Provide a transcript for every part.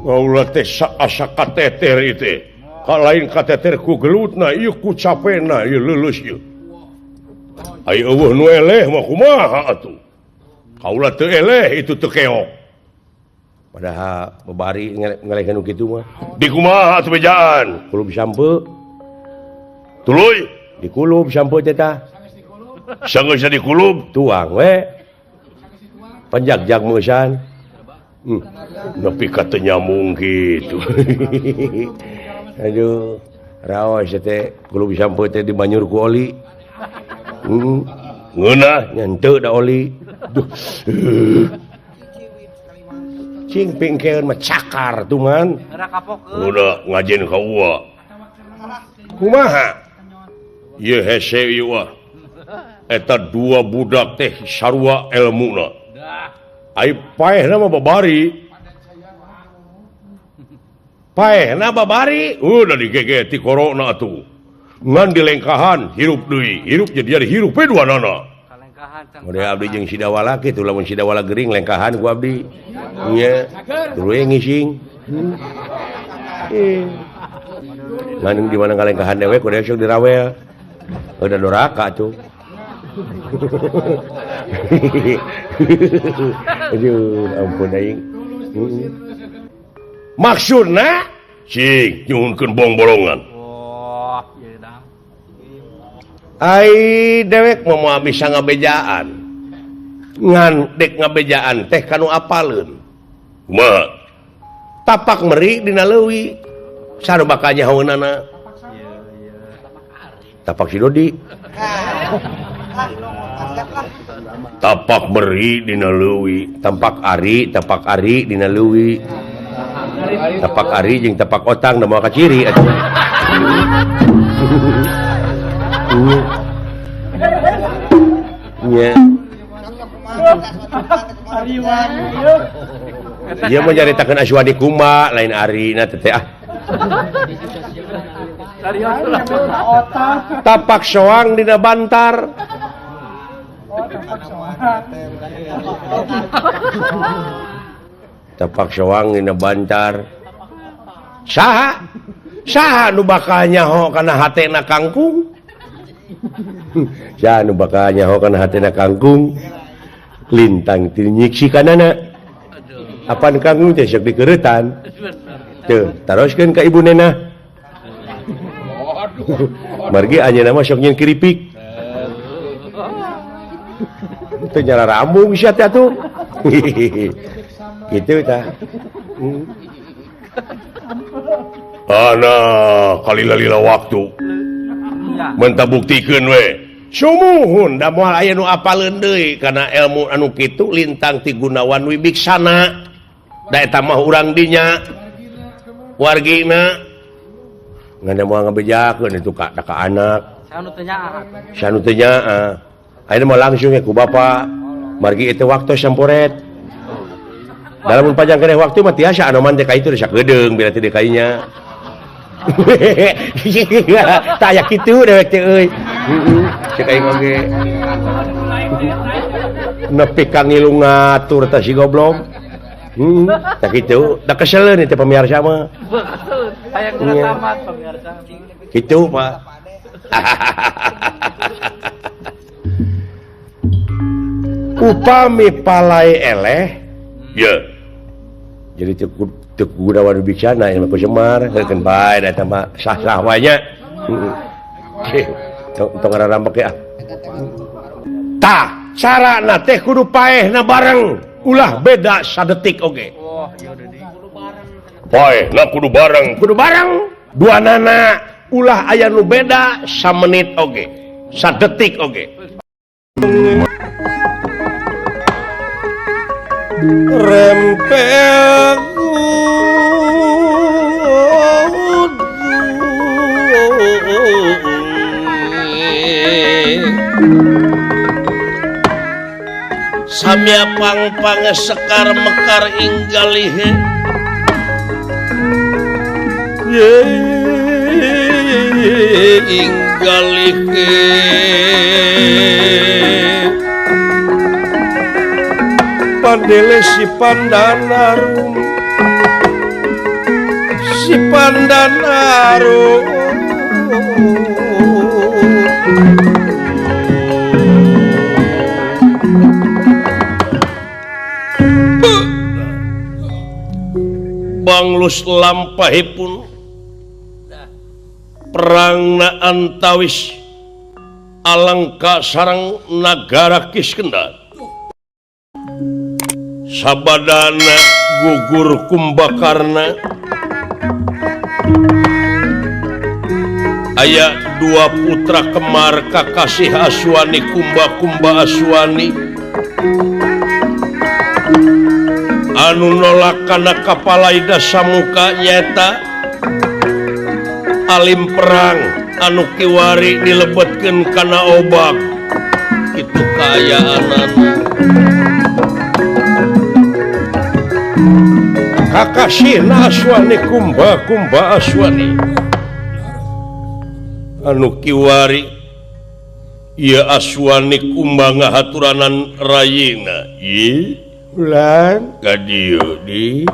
Kaula teh asa kateter ieu teh. Ka lain kateter ku gelutna ieu ku capena ieu leuleus ieu. Ai eueuh nu eleh mah kumaha atuh. Kaula teu eleh itu teu keok. Padahal babari ngelehkeun nu kitu mah. Di kumaha atuh bejaan? Kulub sampe. Tuluy dikulub sampe teh tah. Sanggeusna dikulub tuang we. Panjagjag meusan. Nepi ka teu nyambung kitu. Aduh, raos teh kulub sampe teh dibanyur ku oli. Ngeunah nyentuh da oli. Duh. Cing pingkeun mah cakar tuman. Udah ngajen ka uwa. Kumaha? Ieu hese ieu wah. Eta dua budak teh sarua elmuna. Ai paehna mah babari. Paehna babari, udah digegeti corona atuh. Ngan dilengkahan hirup deui, hirup jadi hirup we duanana. Udah abdi jeung Sidawala kitu lamun Sidawala gering lengkahan ku abdi. Nya, tuluy ngising. Ngan di mana ngalengkahan dewek udah sok dirawel. Udah doraka tuh. Aduh, ampun aing. Maksudna cing nyuhunkeun bong-bolongan. Ai dewek mah moal bisa ngabejaan. Ngan dek ngabejaan teh kanu apaleun. Kumaha? Tapak meri dina leuwi. Saru bakal nyahoeunana. Tapak si Dodi. Tapak meri dina leuwi, tampak ari dina leuwi. Tapak ari jeung tapak otang da moal kaciri atuh. Nya. Ieu mah nyaritakeun Aswadi kuma lain ari na teh ah. Tapak soang dina bantar. Tapak soang dina bantar. Saha? Saha nu bakal nyaho kana hatena kangkung? Saha nu bakal nyaho kana hatena kangkung? Lintang ti nyiksi kanana. Apan kangkung teh sok dikeureutan. Teu, taroskeun ka ibu nena. Margi anjeunna mah sok nyeun keripik. Teu nyala rambung sia teh atuh. Kitu tah. Ana kalila-lila waktu. Menta buktikeun we. Sumuhun da moal aya nu apaleun deui kana ilmu anu kitu lintang ti Gunawan Wibiksana. Da eta mah urang dinya. Wargina ngan moal ngabejakeun itu ka ka anak. Sanu teu nyaah. Ayeuna mah langsung ku bapa. Margi itu waktu samporet. Dalam panjang keneh waktu mah tiasa anoman teh ka itu sakedeung bila teu kainya. Tah aya kitu dewek teh euy. Heeh, cek aing oge. Nepi ka ngilu ngatur tah si goblok. Heeh, tah kitu, da keseleun teh pamirsa mah. Hayang tamat pamirsa. Kitu, Pak. Upami palai eleh, ya. Jadi teu Gunawan Wibiksana yang ku Semar, heukeun bae da eta mah sah-sah wae nya. Heeh. Tong ngararambek ah. Tah, carana teh kudu paehna bareng, ulah beda sadetik oge. Paehna kudu bareng, kudu bareng. Duanana ulah aya nu beda samenit oge, sadetik oge. Rempel samya pangpang sekar mekar inggalihe inggalihe pandele si pandanarum Si Pandan Arum Banglus lampahipun perangna antawis Alengka sareng nagara Kiskenda. Sabadana gugur Kumbakarna. Aya dua putra kemar kakasih Aswani Kumba-kumba Aswani anu nolak kana kapalaida samuka nyaeta alim perang anu kiwari dilebetkeun kana obak kitu kaayaanana. Kakasihna Aswani Kumba-kumba Aswani anu kiwari ieu Aswani Kumba ngahaturanan rayina ieu ulan ka dieu di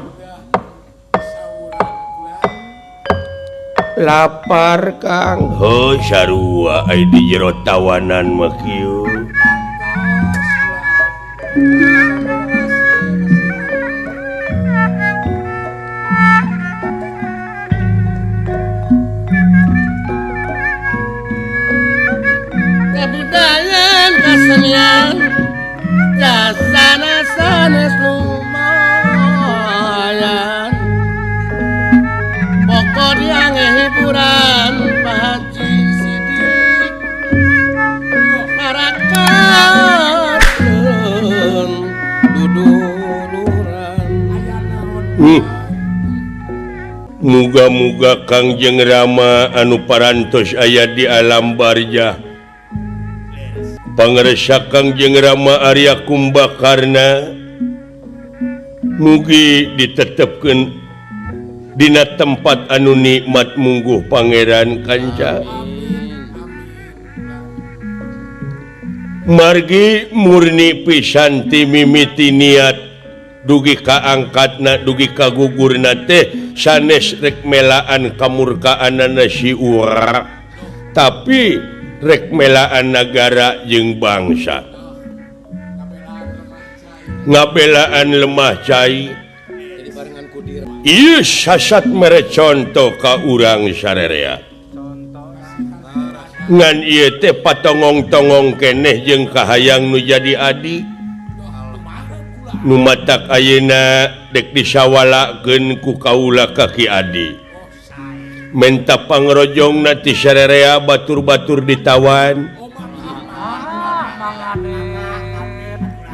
lapar Kang. Heuh sarua ai di jero tawanan mah kieu. Kebudayaan kesenian jasana sanes lumayan pokok yang hiburan Pak Haji Sidik marakakeun duduluran. Muga-muga Kangjeng Rama anu parantos aya di alam barjah pangresa Kangjeng Rama Arya Kumbakarna mugi ditetepkeun dina tempat anu nikmat mungguh Pangeran Kanca. Margi murni pisan ti mimiti niat dugi ka angkatna dugi ka gugurna teh sanes rek melaan kamurkaanana si Urak, tapi rek melaan nagara jeung bangsa, ngabelaan lemah cai. Ieu sasat mere conto ka urang sarerea. Ngan ieu teh patongong-tongong keneh jeung kahayang nu jadi adi. Nu matak ayeuna dek disawalakeun ku kaula ka Ki Adi. Menta pangrojongna ti sarerea batur-batur ditawan.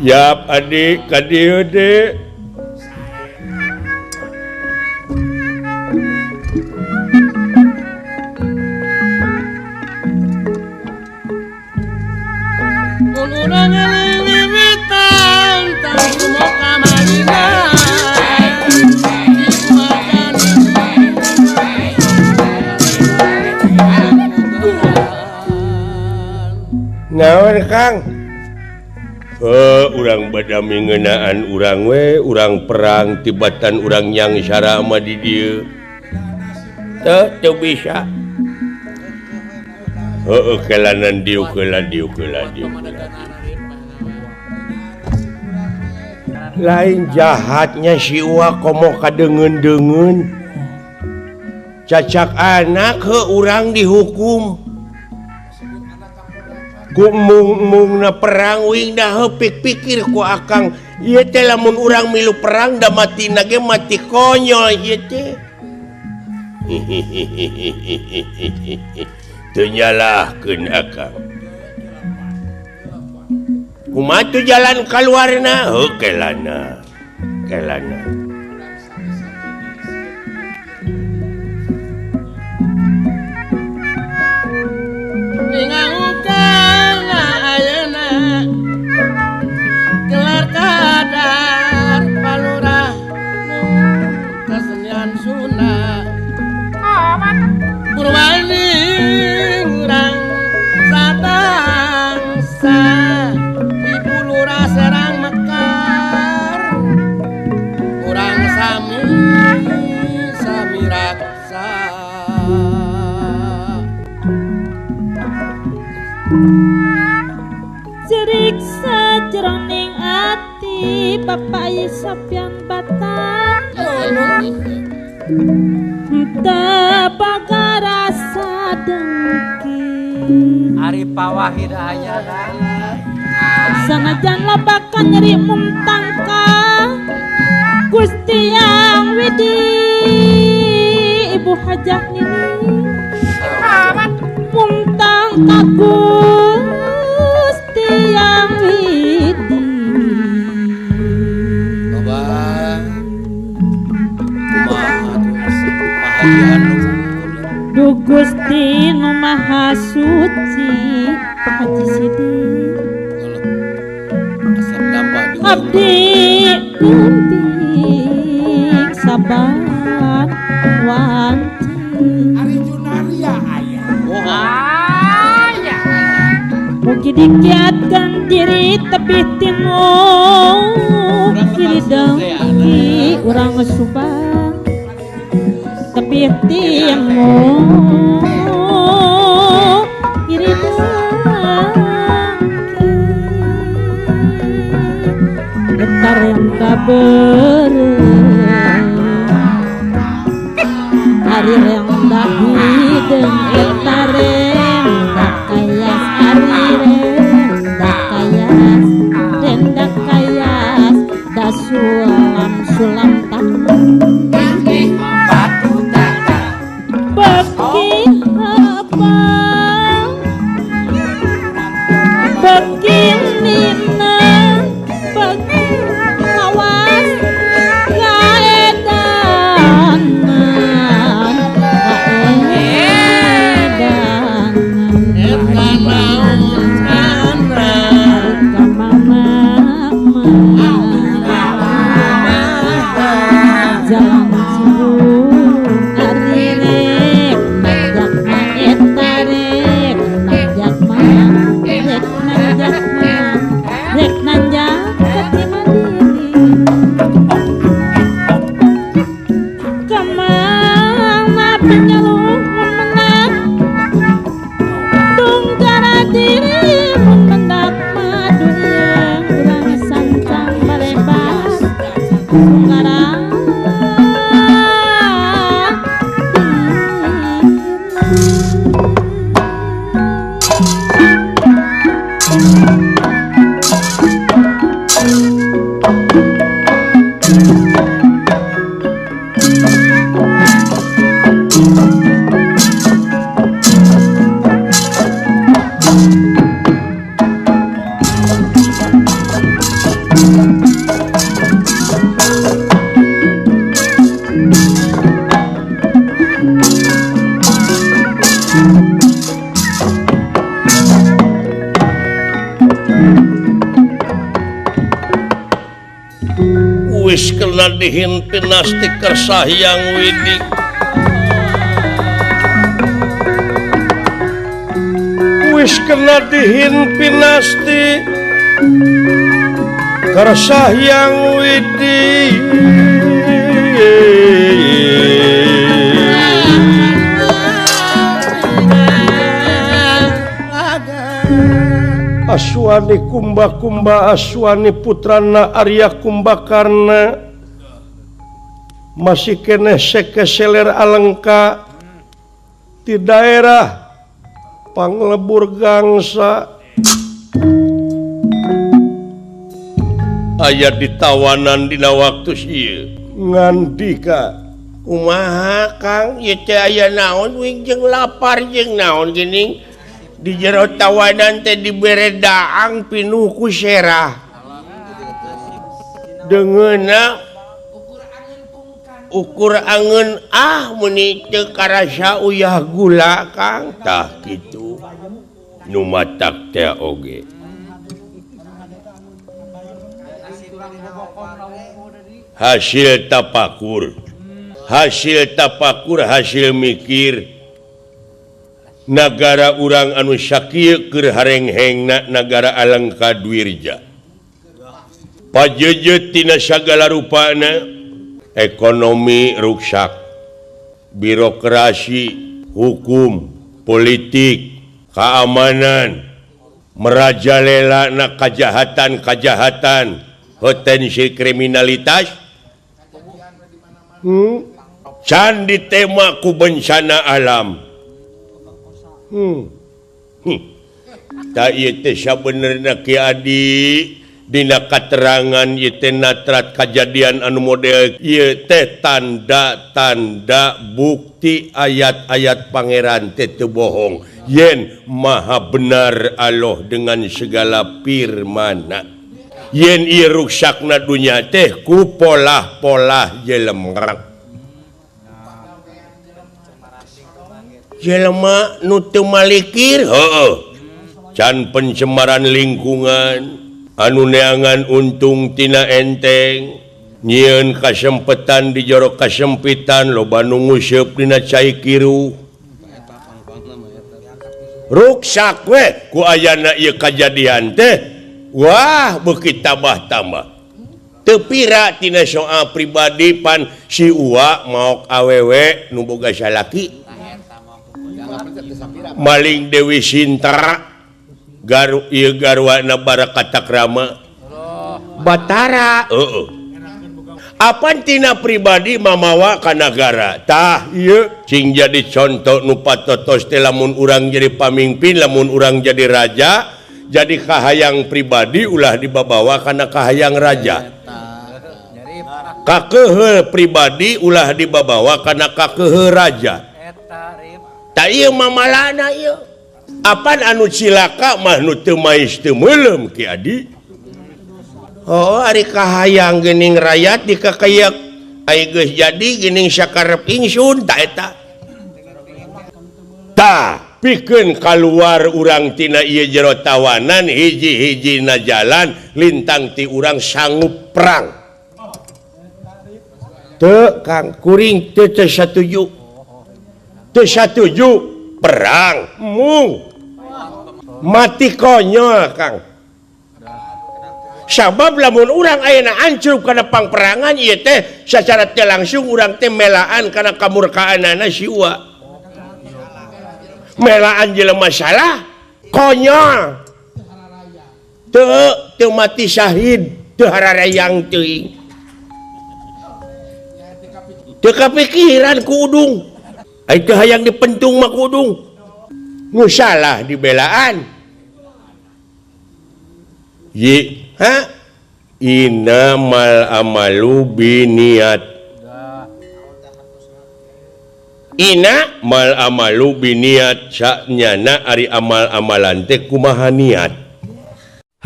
Yap adik ka dieu de. Mun urang ngaliliwitan tang moka marina. Naon Kang? Urang badami ngeunaan urang we, urang perang tibatan urang nyangsara mah di dieu. Teu teu bisa. Heueuh kelanan dieu keula dieu keula dieu. Lain jahatnya si Uwa komo kadeungeun-deungeun. Cacak anak heuh urang dihukum. Ku mung-mungna perang wing dah heuh pikir ku akang ieu teh lamun urang milu perang da matina ge mati konyol ieu teh. Teu nyalahkeun akang. Kumaha tuh jalan kaluarna? Heuh kelana. Kelana. Ayeuna gelar kadar palurah nu kesenian Sunda Purwani urang sabangsa Ibu Lurah Serang Mekar. Bapak Ayi Sopyan Batang Tebaga rasa dengki Ari Pawahid ayana sanajan lobakan nyeri mumtangka Gusti Yang Widi Ibu Hajah Nini mumtang ka Gusti Yang Widi Du Gusti nu Maha Suci Haji Sidik abdi penting sabar wanci Ari Junaria aya mugi dikiatkeun diri tebih timur kiri dengki urang Subang tebih timur kiri dengki getar yang kabeureuh ari rendah hideung eta rendah kayas ari rendah kayas rendah kayas da sulam sulam beki apa beki nina beki lawas kaedanan kaedanan eta naon kamana jalan cibung ari rek nanjak ma eta rek nanjak ma rek nanjak ma rek nanjak ke Cimandiri kamana penyaluh mun menang tunggara diri mun mendak madu ieu urang sancang balebas tunggara Wis kena dihimpinasti Kersa Hyang Widi wis kena dihimpinasti Kersa Hyang Widi Aswani Kumba-kumba Aswani putrana Arya Kumbakarna masih keneh sekeseler Alengka di daerah Panglebur Gangsa aya ditawanan dina waktu ieu ngandika kumaha Kang ieu teh aya naon wing jeung lapar jeung naon geuning di jero tawanan teh dibere daang pinuh ku serah deungeunna ukur angeun ah meuni teu karasa uyah gula Kang tah kitu nu matak teh oge hasil tapakur hasil mikir nagara urang anu sakieu keur harenghengna nagara Alengka Dwirja pajejet tina sagala rupana ekonomi ruksak birokrasi hukum politik keamanan merajalela na kajahatan-kajahatan Potensi kriminalitas. Can ditema ku bencana alam. Tak ieu teh sabenerna Ki Adi dina katerangan ieu teh natrat kajadian anu model ieu teh tanda-tanda bukti ayat-ayat pangeran teh teu bohong yen maha benar Allah dengan segala firmana yen ieu ruksakna dunya teh ku polah-polah jelema jelema nu teu malikir heueuh can pencemaran lingkungan anu neangan untung tina enteng nyieun kasempetan di jero kasempitan loba nu nguseup dina cai kiru ruksak we ku ayana ieu kajadian teh wah beuki tambah-tambah teu pira tina soal pribadi pan si Uwa maok awewe nu boga salaki maling Dewi Sinta garu ieu garwana Barakacakrama Batara heeh apan tina pribadi mamawa ka nagara tah ieu cing jadi contoh nu patotos teh lamun urang jadi pamimpin lamun urang jadi raja jadi kahayang pribadi ulah dibabawa kana kahayang raja kakeuheul pribadi ulah dibabawa kana kakeuheul raja tah ieu mamalana ieu apan anu cilaka mah nu teu mais teu meuleum Ki Adi. Oh ari kahayang geuning rayat dikakayak ai geus jadi geuning sakarep ingsun ta eta. Tah pikeun kaluar urang tina ieu jero tawanan hiji-hijina jalan lintang ti urang sanggup perang. Teu Kang kuring teu satuju. Teu satuju perang mung mati konyol Kang. Sabab lamun urang ayeuna ancrub kana pangperangan ieu teh sacara teu langsung urang teh melaan kana kamurkaanana si Uwa. Melaan jelema salah konyol. Teu mati syahid, teu hararayang teuing. Teu kapikiran ku udung. Ai teu hayang dipentung mah ku udung. Nu salah dibelaan. Ye ha innamal amalu biniat. Innamal amalu biniat sanyana ari amal-amalan teh kumaha niat.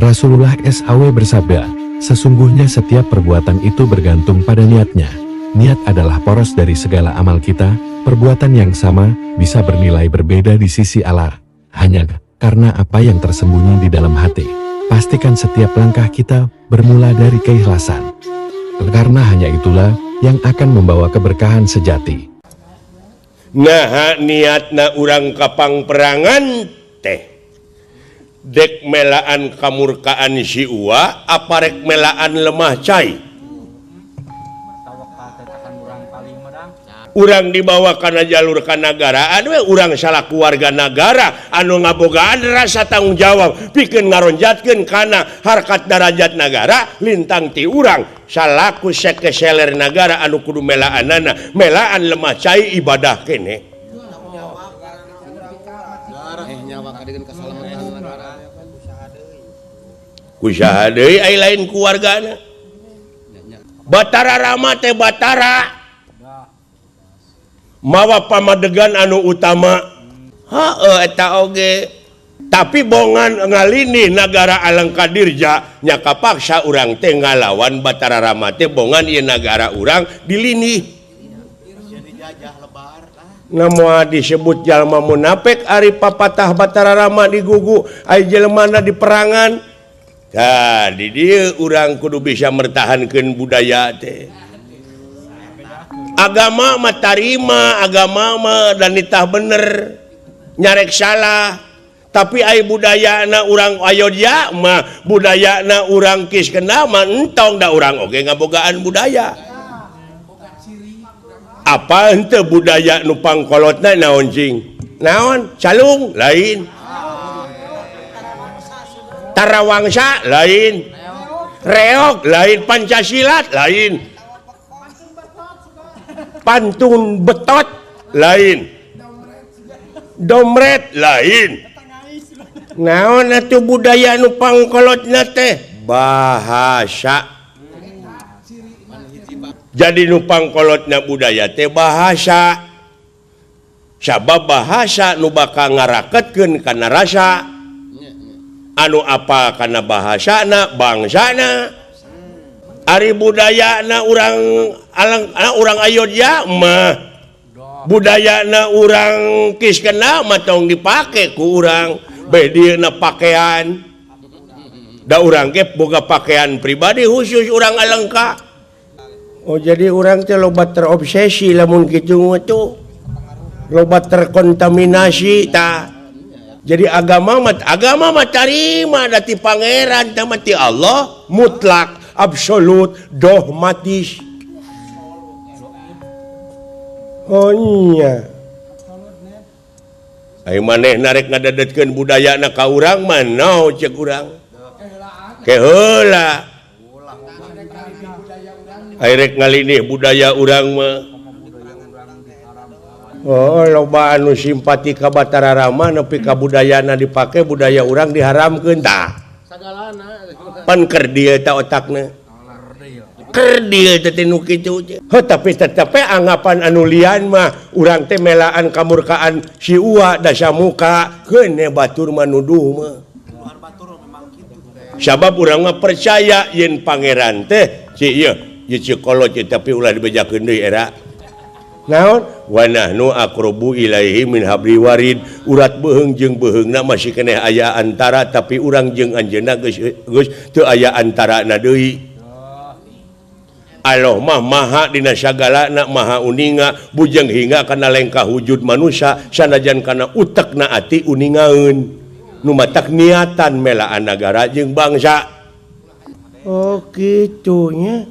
Rasulullah SAW bersabda, sesungguhnya setiap perbuatan itu bergantung pada niatnya. Niat adalah poros dari segala amal kita. Perbuatan yang sama bisa bernilai berbeda di sisi Allah, hanya karena apa yang tersembunyi di dalam hati. Pastikan setiap langkah kita bermula dari keikhlasan. Karena hanya itulah yang akan membawa keberkahan sejati. Nah, niatna urang kapangperangan teh dek melaan kamurkaan si Uwa apa rek melaan lemah cai. Urang dibawa kana jalur kanagaraan we urang salaku warga nagara anu ngabogaan rasa tanggung jawab pikeun ngaronjatkeun kana harkat darajat nagara lintang ti urang salaku sekeseler nagara anu kudu melaanana melaan lemah cai ibadah kene kusaha deui ai lain keluargana Batara Rama teh Batara mawa pamadegan anu utama heeh eta oge tapi bongan ngalini nagara Alengkadirja nya kapaksa urang teh ngalawan Batara Rama teh bongan ieu nagara urang dilini na moal disebut jalma munafik ari papatah Batara Rama digugu ai jelemana di perangan. Tah di dieu urang kudu bisa mertahankeun budaya teh. Agama mah tarima, agama mah dan nitah bener, nyarek salah. Tapi ai budayana urang Ayodya mah, budayana urang Kiskenda mah entong da urang oge ngabogaan budaya. Apa henteu budaya nu pangkolotna naon cing? Naon? Calung lain. Tarawangsa lain. Reog lain, Pancasila lain, pantun betot lain, domret lain. Naon atuh budaya nu pangkolotna teh? Bahasa. Jadi nu pangkolotna budaya teh bahasa. Sabab bahasa nu bakal ngaraketkeun kana rasa. Anu apa kana bahasana bangsana. Ari budayana urang alang urang Ayodya mah, budayana urang Kiskena mah tong dipake ku urang. Bae dieuna pakaian. Da urang ge boga pakaian pribadi khusus urang Alengka. Oh jadi urang teh loba terobsesi lamun kitu mah tuh. Loba terkontaminasi ta. Jadi agama mah tarima da ti pangeran teh mah ti Allah mutlak absolut dogmatis. Oh iya. Ai maneh narek ngadadetkeun budayana ka urang mah naon ceuk urang. Keheula. Ai rek ngalinih budaya urang mah. Oh loba anu simpati ka Batara Rama nepi ka budayana dipake budaya urang diharamkeun tah. Pan kerdil ta otakna. Kerdil teh nu kitu teh. Heuh tapi tetep we anggapan anu lian mah urang teh melaan kamurkaan si Uwa Dasamuka keun batur mah nuduh mah. Sabab urang mah percaya yen pangeran teh ci ieu ieu ci kolot tapi ulah dibejakeun deui era. Naon? Wa nahnu aqrabu ilaihi min hablil warid. Urat beuheung jeung beuheungna masih keneh aya antara tapi urang jeung anjeunna geus geus teu aya antarana deui. Allah mah maha dina sagalana maha uninga bujeng hingga kana lengkah wujud manusia sanajan kana utekna ati uningaeun nu matak niatan melaan nagara jeung bangsa. Oh kitu nya.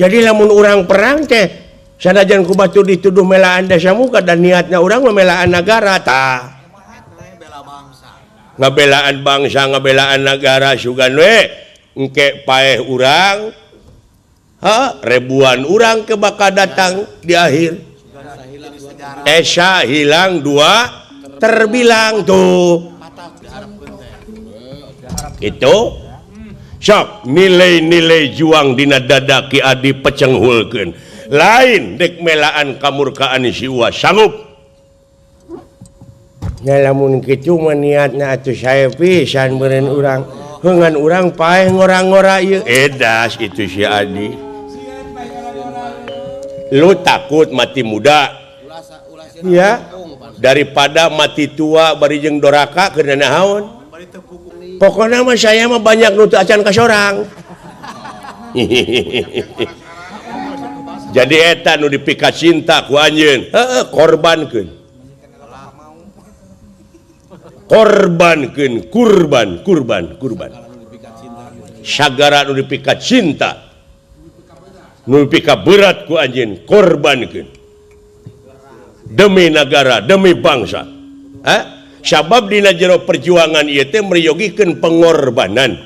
Jadi lamun urang perang teh sanajan ku batur dituduh melaan Dasamuka dan niatna urang mah melaan nagara tah. Ngabelaan bangsa ngabelaan nagara sugan we engke paeh urang. Ha, ribuan orang ke bakal datang di akhir. Esa hilang dua terbilang tuh. Itu sok nilai-nilai juang dina dada Ki Adi pecenghulkeun. Lain dek melaan kamurkaan si Uwa sanggup. Nya lamun kitu mah niatna atuh sae pisan meureun urang. Heungan urang paeh ngora-ngora ieu. Edas itu si Adi. Lu takut mati muda ya daripada mati tua bari jeung doraka keur naon. Pokokna mah saya mah banyak nu teu acan ka sorang. Jadi eta nu dipika cinta ku anjeun, heueuh korbankeun. Korbankeun, kurban, kurban, kurban. Sagara nu dipika cinta nu pika berat ku anjeun korbankeun demi nagara demi bangsa. Ha? Sabab dina jero perjuangan ieu teh meryogikeun pengorbanan.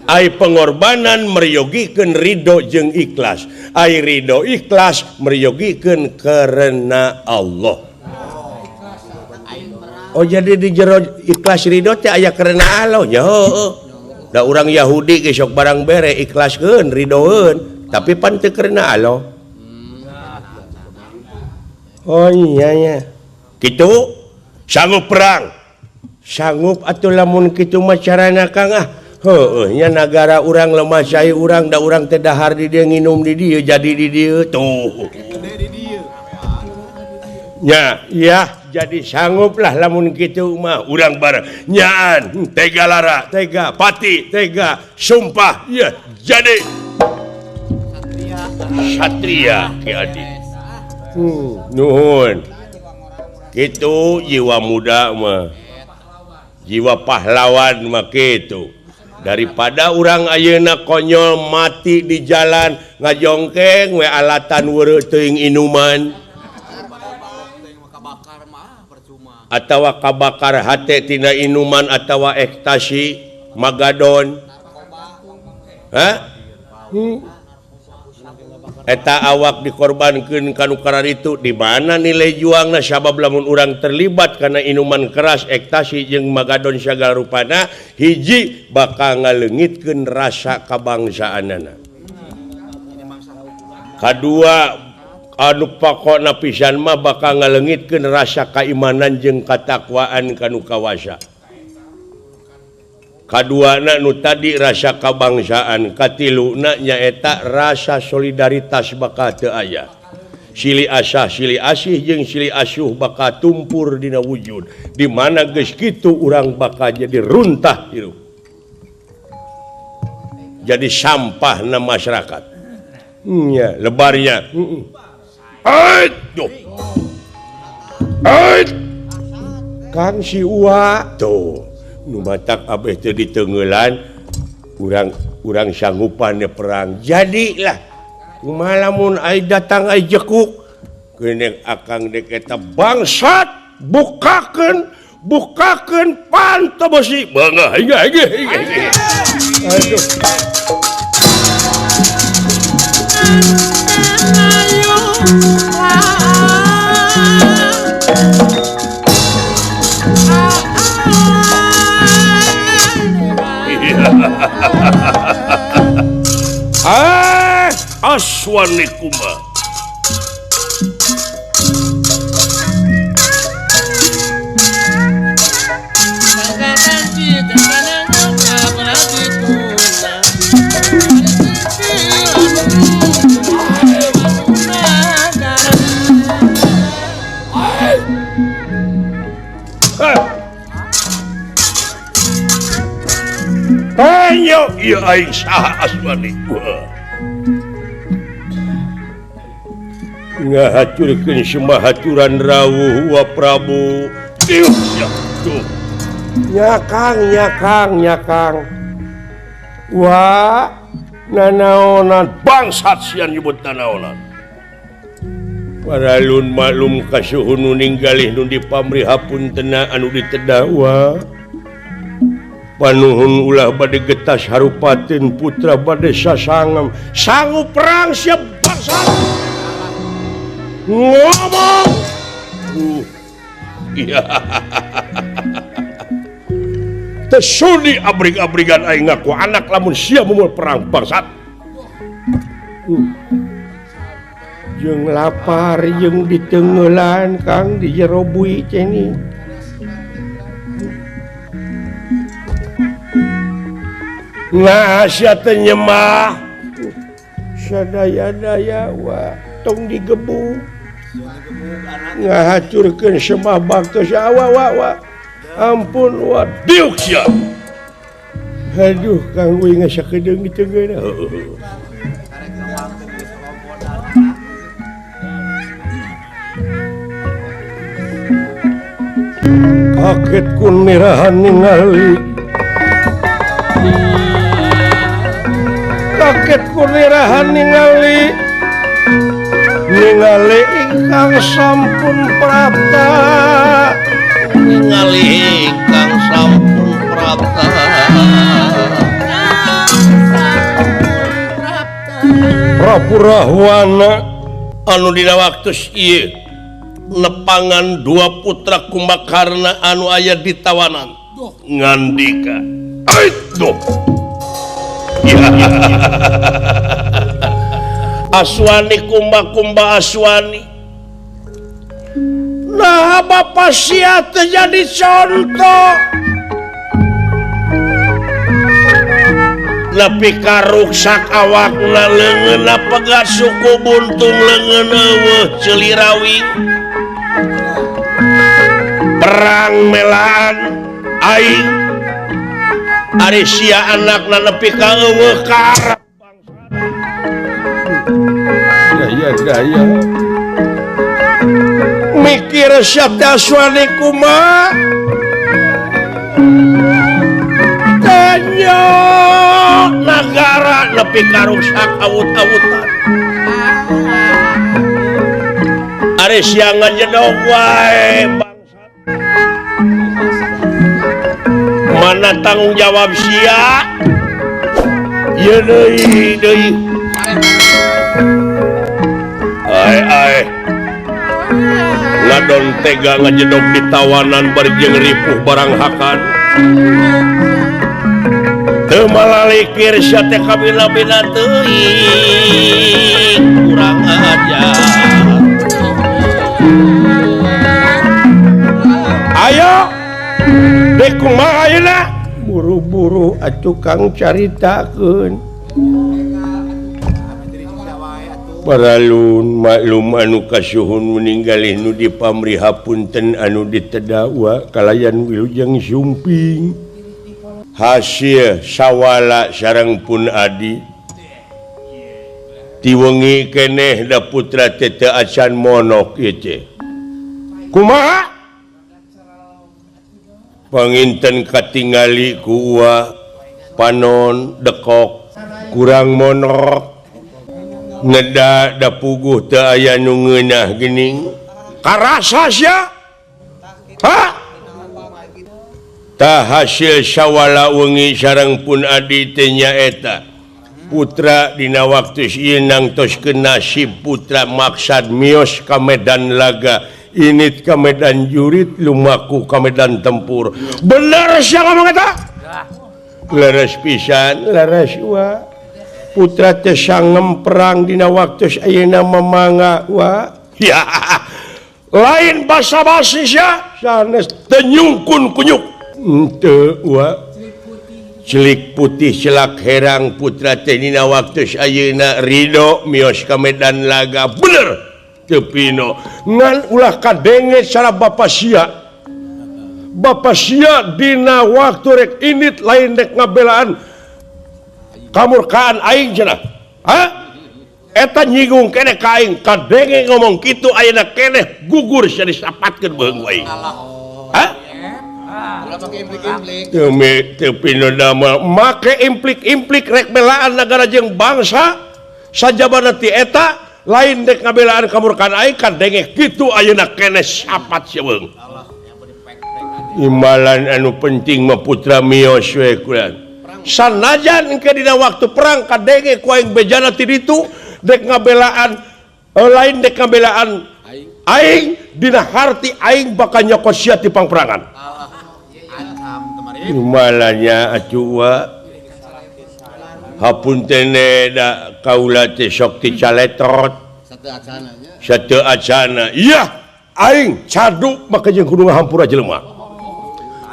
Ai pengorbanan meryogikeun ridho jeung ikhlas. Ai ridho ikhlas meryogikeun karena Allah. Oh jadi di jero ikhlas ridho teh aya karena Allah nya heueuh. Da urang Yahudi ge sok barang bere ikhlaskeun ridhoeun tapi pan teu karena Allah. Oh iya nya. Kitu sanggup perang. Sanggup atuh lamun kitu mah carana Kang ah. Heueuh nya nagara urang lemah cai urang da urang teh dahar di dieu nginum di dieu jadi di dieu tuh. Nya ya jadi sangguplah lamun kitu mah urang bareng nyaan tega lara tega pati tega sumpah ya jadi Satria Ki Adi. Nuhun. Kitu jiwa muda mah. Jiwa pahlawan mah kitu. Daripada urang ayeuna konyol mati di jalan ngajongkeng we alatan weureuh teuing inuman. Atawa kabakar hate tina inuman atawa ekstasi magadon. Hah? Eta awak dikorbankeun kanu kararitu di mana nilai juangna sabab lamun urang terlibat kana inuman keras ekstasi jeung magadon sagala rupana hiji bakal ngaleungitkeun rasa kabangsaanana. Kadua anu pokona pisan mah bakal ngaleungitkeun rasa kaimanan jeung katakwaan kanu kawasa. Kaduana nu tadi rasa kabangsaan, katiluna nyaeta rasa solidaritas bakal teu aya. Silih asah, silih asih jeung silih asuh bakal tumpur dina wujud. Di mana geus kitu urang bakal jadi runtah hirup. Jadi sampah na masyarakat. Nya, lebarnya. Aduh. Ait. Kang si Uwa tuh. Nu matak abeh teu diteunggeulan urang sanggupan perang jadilah kumaha lamun ai datang ai jekuk geuning akang dek eta bangsat bukakeun bukakeun panto besi bangga hingga hingga aduh ah aswani kuma Ayo ieu aing saha aswani ngahacurkeun semua haturan rawuh wa Prabu diuk ya tuh nyakang nyakang nyakang wa nanaonan bangsat sian nyebut nanaonan paralun maklum kasuhun nu ninggalih nu dipamrih hapuntena anu ditedah wa panuhun ulah bade getas harupatin putra bade sasangem sanggup perang siap bangsat ngomong tesudi abrig-abrigan aing ngaku anak lamun sia mumul perang bangsat jeung lapar jeung diteunggeulan Kang di jero bui ceni nah sia teh nyemah sadaya-daya wa tong digebuk ngahacurkeun semah baktos awa wa wa ampun wa diuk sia aduh Kang euy ngasakedeung diteungeuna kaget ku nirahan ningali kaget ku nirahan ningali ningali ingkang sampun prapta ningali ingkang sampun prapta Prabu Rahwana anu dina waktu ieu nepangan dua putra Kumbakarna anu aya di tawanan ngandika aduh Aswani kumba-kumba aswani nah bapak sia teh jadi contoh nepi ka ruksak awakna leungeunna pegat suku buntung leungeun eueuh ceulirawi perang melaan aing ari sia anakna nepi ka eueuh ka arah daya mikir siap aswani kuma tanya negara nepi ka rusak awut-awutan ari sia ngajedog wae bangsat mana tanggung jawab sia Ieu deui deui. Ai ai. Ladon tega ngajedog di tawanan bari jeung ripuh barang hakan. Teu malalikir sia teh kabila-bila teuing kurang ajar. Ayo dek kumaha ayeuna? Buru-buru atuh Kang caritakeun. Paralun maklum anu kasuhun meninggalih nu dipamrih hapunten anu ditedawa kalayan wilujeng sumping. Hasil sawala sareng pun adi. Ti wengi keneh da putra teh teu acan monok ieu teh. Kumaha? Panginten katingali ku uwa panon dekok kurang monok. Ngeda da puguh teu aya nu ngeunah geuning. Karasa sia? Ha? Tah hasil sawala wengi sareng pun adi teh nyaeta putra dina waktu ieu nangtos nasib putra maksad mios ka medan laga init ka medan jurit lumaku ka medan tempur. Bener sia ngomong eta? Leres pisan, leres wa. Putra teh sangem perang dina waktu ayeuna mamanga wa. Ya. Lain basa-basi sia, sanes teu nyungkun kunyuk. Henteu wa. Celik putih celak herang putra teh dina waktu ayeuna ridho mios ka medan laga. Bener teu pino. Ngan ulah kadenge cara bapa sia. Bapa sia dina waktu rek init lain rek ngabelaan kamurkaan aing cenah. Ha? Eta nyinggung keneh ka aing, kadenge ngomong kitu ayeuna keneh gugur sia disapatkeun beuheung ku aing. Ha? Teu pino damel make implik-implik rek belaan nagara jeung bangsa sajabana ti eta lain dek ngabelaan kamurkaan aing kadenge kitu ayeuna keneh sapat sia beuheung. Imbalan anu penting mah putra mios we kulan. Sanajan engke dina waktu perang kadenge ku aing bejana ti ditu dek ngabelaan lain dek ngabelaan aing dina harti aing bakal nyokot sia ti pangperangan. Imbalannya atuh wa hapunten da kaula teh sok ti caletot sateu acana. Iya aing cadu maka jeung kudu ngahampura jelema.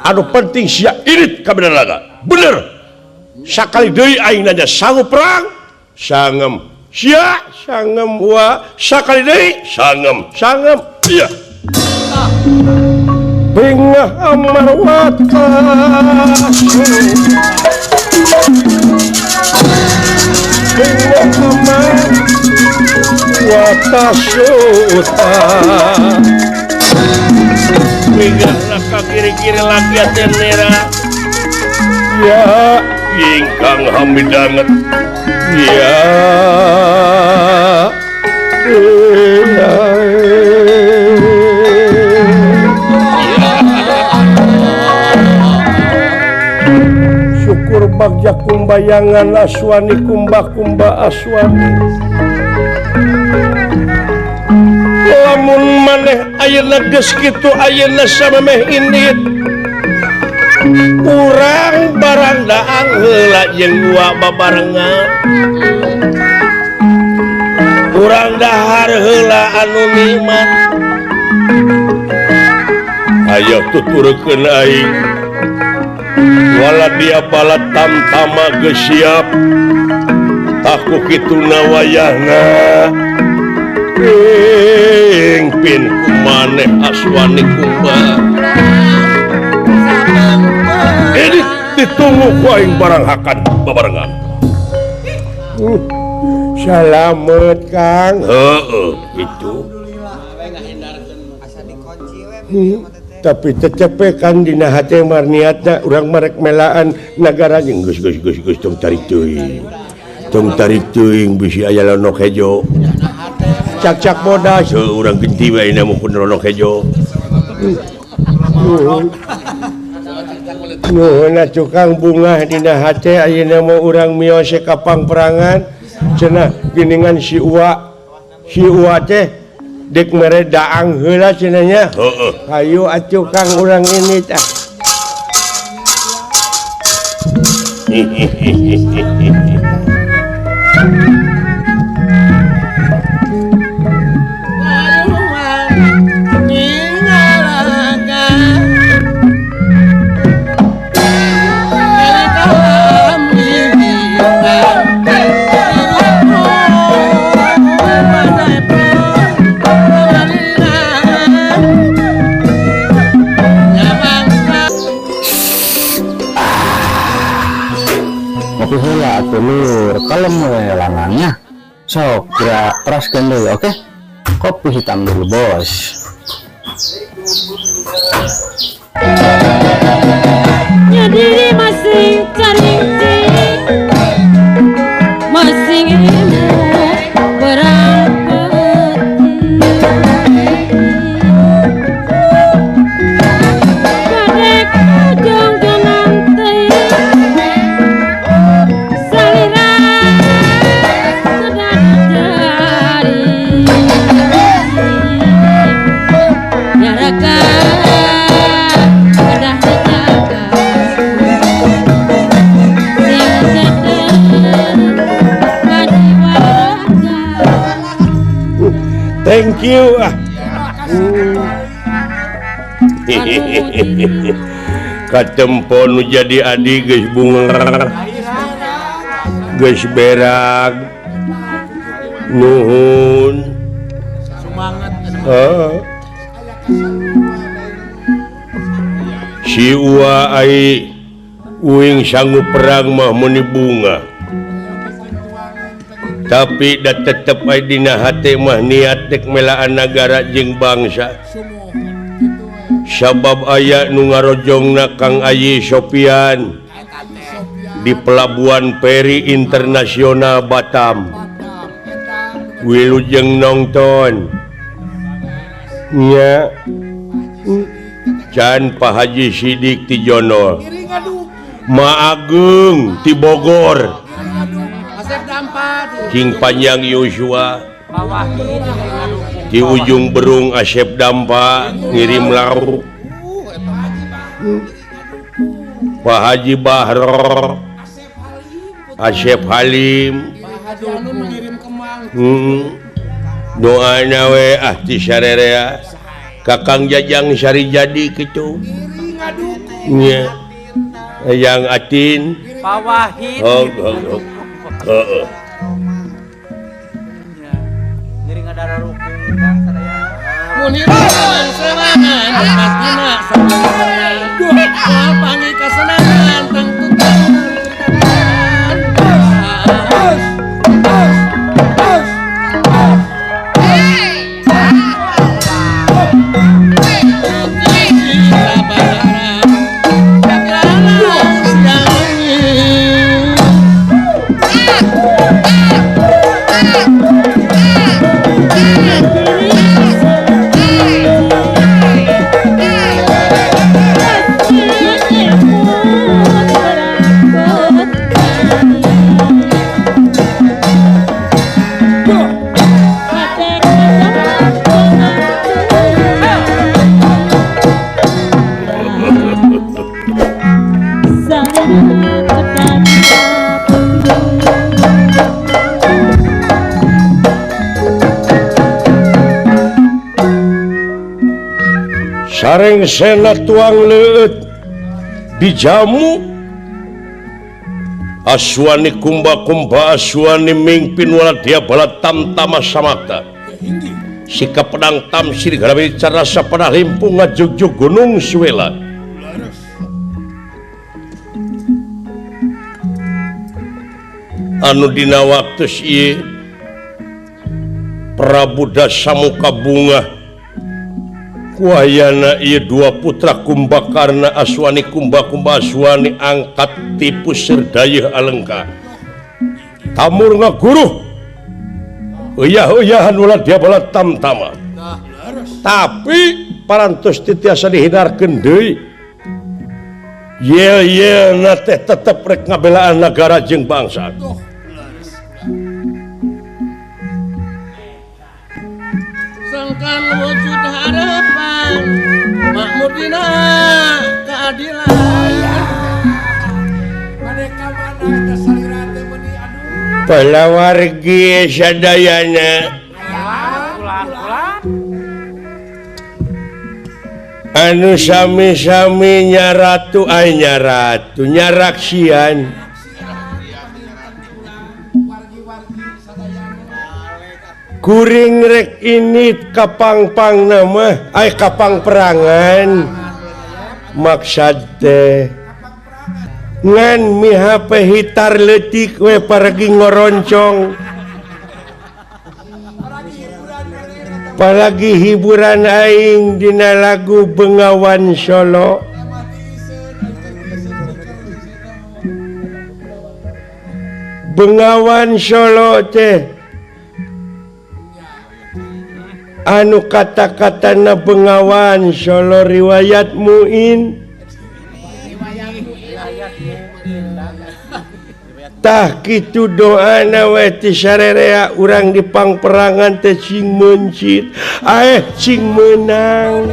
Anu penting sia irit ka medan laga. Bener. Sakali deui aing nanya sanggup perang sangem sia sangem wa sakali deui sangem sangem iya. Bengah amar watas bengah amar watas bengah laka kiri-kiri laki atenera ya ingkang hamidanget ya syukur bagja kumbayangan aswani kumba-kumba aswani lamun maneh ayeuna geus kitu ayeuna samemeh indit urang barang daang heula jeung dua babarengan urang dahar heula anu nikmat ayo tuturkeun aing wala dia balat tamtama geus siap taku kituna wayahna ping pin kumaneh aswani kumba ini ditunggu ku aing barang hakan babarengan. Salamet Kang. Heeh, gitu. Tapi tecepekan dina hate mar niatna urang marek melaan nagara jeung geus geus geus geus tong tarik teuing. Tong tarik teuing bisi aya lonok hejo. Cak-cak bodas heuh urang genti wae na mukun lonok hejo. Nuhun atuh Kang bungah dina hate ayeuna mah urang mios ka pangperangan cenah geuningan si Uwa. Si Uwa teh dek mere daang heula cenah nya. Heeh. Hayu atuh Kang urang ini tah. Kalem we langangnya sok kira teraskan dulu, oke? Kopi hitam dulu bos. Jadi masing caring masing ilmu berangkat kadek ujung nanti Thank you. Katempo nu jadi adi geus bunga geus berak nuhun semangat. Si Uwa ai uing sanggup perang mah meuni bunga. Tapi da tetep ai dina hate mah niat dek melaan nagara jeung bangsa. Sabab aya nu ngarojongna Kang Ayi Sopian di Pelabuhan Peri Internasional Batam. Wilujeng nonton. Nya Can Pak Haji Sidik ti Jonol. Ma Agung ti Bogor. King Panjang Yosua di ujung Berung Asep Dampa ngirim lauk. Pak Haji Bahro Asep Halim doana we ah ti sarerea Kakang Jajang Sari jadi kitu nya Yang Atin Pak Wahid. Oh, heeh. Sareng sena tuang leueut dijamu aswani kumba-kumba aswani mingpin wala dia bala tamtama samakta sikap pedang tamsir garawe carasa pada limpung ngajugjug gunung Suwela. Anu dina waktu ieu Prabu Dasamuka bungah kuayana ieu dua putra Kumbakarna Aswani Kumba-kumba Aswani angkat tipu Serdayeuh Alengka tamur ngaguruh uyah-uyahan ulah dia bala tamtama tapi parantos teu tiasa dihindarkeun deui Yel-yel na teh tetep rek ngabelaan nagara jeung bangsa. Sangkan wujud harapan makmur dina keadilan. Palawargi sadayana anu sami-sami nyaratu ay nyaratu nyaraksian kuring rek ini kapangpang nama ay kapang perangan maksad teh ngan mihape hitar leutik we paragi ngoroncong apalagi hiburan aing dina lagu Bengawan Solo. Bengawan Solo teh anu kata-katana Bengawan Solo riwayat Muin. Tah kitu doana we ti sarerea urang di pangperangan teh cing meuncit aeh cing meunang.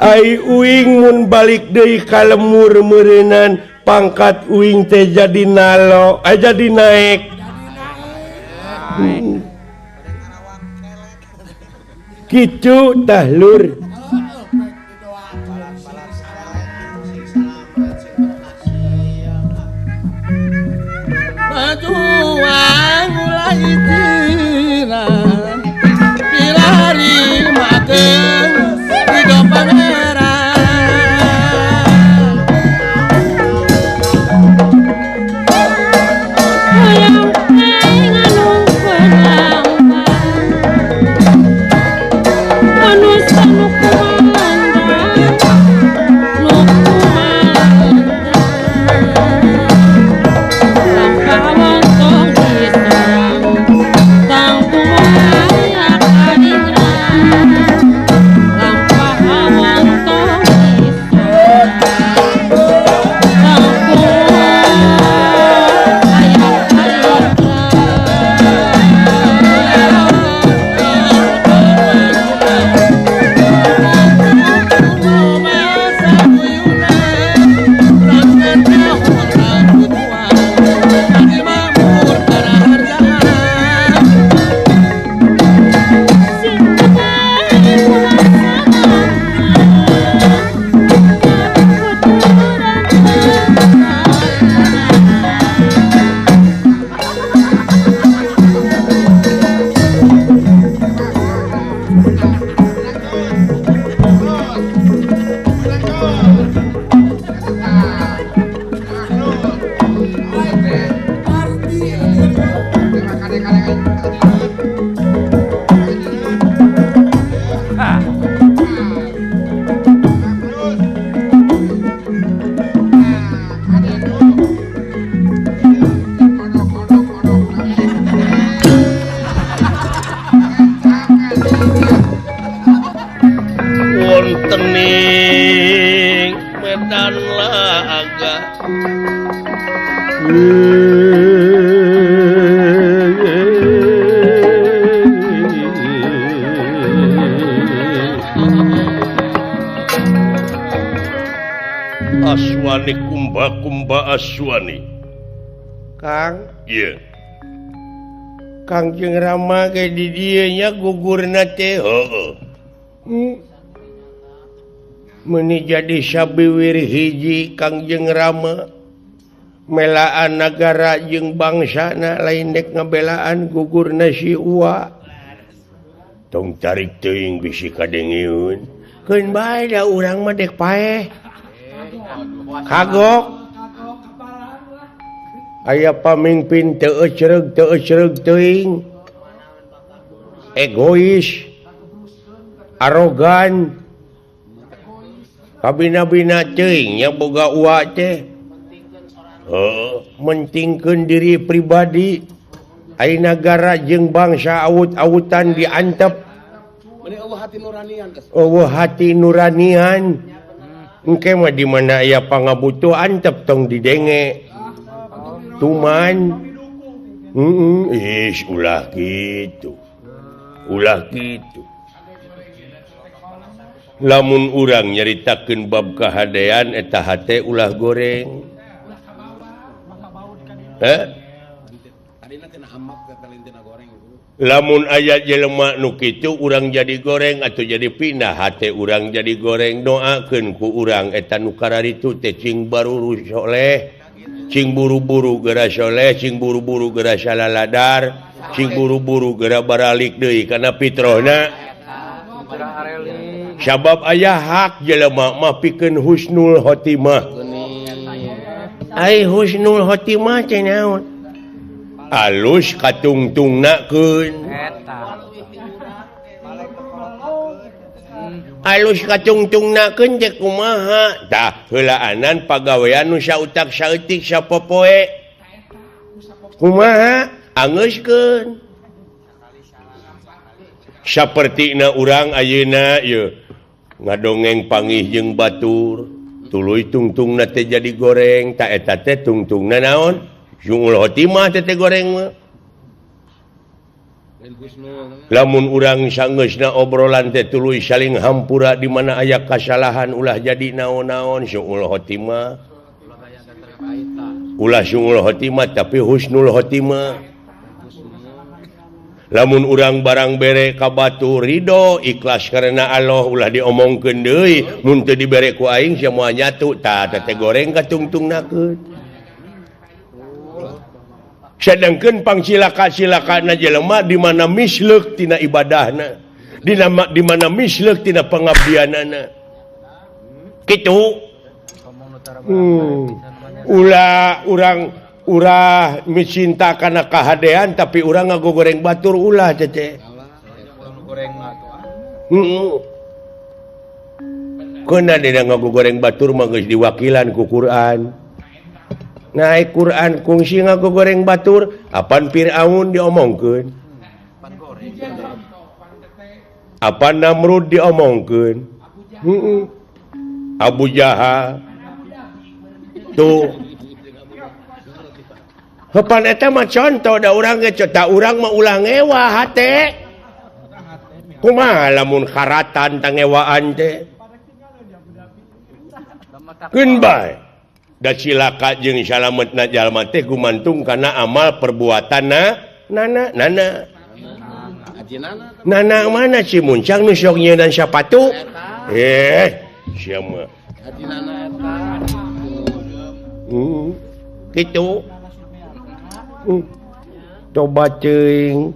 Ai uing mun balik deui ka lemur meureunan pangkat uing teh jadi nalo jadi naek. Kitu tah lur. Juang mulai tiran pilari mageung tiga pangeran. Hayang anu penampan anu sanu kumandang nu kumandang Wontening medan laga Aswani kumba-kumba aswani Kang iya Kang jeung Rama ge di dieu nya gugurna teh heeh. Meuni jadi sabiwir hiji Kangjeng Rama melaan nagara jeung bangsana lain dek ngabelaan gugurna si Uwa. Tong tarik teuing bisi kadengeun. Keun bae da urang mah dek paeh. Kagok. Aya pamimpin teu ecreug teuing. Egois, arogan, kabina-bina teuing nya boga uwa teh. Heuh, mentingkeun diri pribadi. Ai nagara jeung bangsa awut-awutan diantep. Eueuh hati nuranian. Engke mah di mana aya pangabutuh antep tong didenge. Tuman. Ih, ulah gitu. Ulah gitu. Lamun urang nyaritakeun bab kahadean eta hate ulah goreng. Heh? Lamun aya jelema nu kitu urang jadi goreng atau jadi pindah hate urang jadi goreng, doakeun ku urang eta nu kararitu teh cing baruru soleh, cing buru-buru geura soleh, cing buru-buru geura salaladar, cing buru-buru geura baralik deui kana fitrahna. Sabab aya hak jelema mah pikeun husnul khotimah. Ai husnul khotimah teh naon? Alus katungtungnakeun. Alus katungtungnakeun teh kumaha? Tah heulaanan pagawean nu sautak saeutik sapopoe. Kumaha? Angeuskeun. Sapertina urang ayeuna ieu ngadongeng pangih jeung batur, tuluy tungtungna teh jadi goreng, ta eta teh tungtungna naon? Husnul khotimah teh goreng mah. Lamun urang sanggeusna obrolan teh tuluy saling hampura di mana aya kasalahan ulah jadi naon-naon husnul khotimah. Ulah husnul khotimah tapi husnul khotimah. Lamun urang barang bere ka batur ridho ikhlas karena Allah ulah diomongkeun deui, mun teu dibere ku aing sia moal nyatu tah teh goreng katungtungnakeun. Sedangkan pangsilaka-silakana jelema di mana misleuk tina ibadahna, di mana misleuk tina pengabdianana. Kitu. Ulah urang urah micinta kana kahadean tapi urang ngagogoreng batur ulah teh. Heeh. Keuna dina ngagogoreng batur mah geus diwakilan ku Quran. Naik Quran kungsi ngagogoreng batur apan Fir'aun diomongkeun, apan Namrud diomongkeun, Abu Jahal tuh. Hepan eta mah contoh da urang ge da urang mah ulah ngewa hate. Kumaha lamun karatan tangewaan teh? Keun bae. Da cilaka jeung salametna jalma teh gumantung kana amal perbuatanna nana nana. Nana mana si muncang nu sok nyieun sapatu? Sia mah. Kitu. Coba teuing.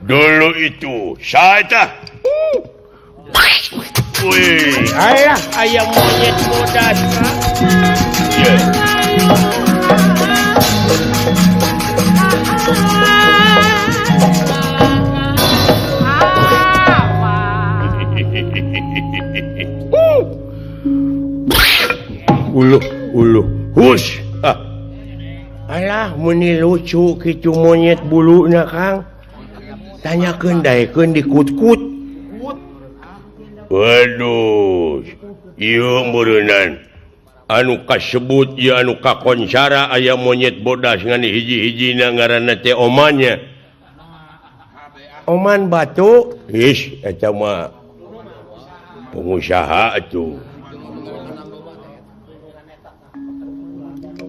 Dulu itu saya tah. Wih, ayah ayam monyet bodas. Yeah. Uluh, uluh, hush. Ah. Alah, meni lucu kitu monyet buluna, Kang. Tanyakeun daekeun di kut-kut. Waduh, ieu meureunnan. Anu kasebut ieu anu kakoncara aya monyet bodas ngan hiji-hijina ngaranna teh omannya. Oman batu, ih eta mah pengusaha atuh.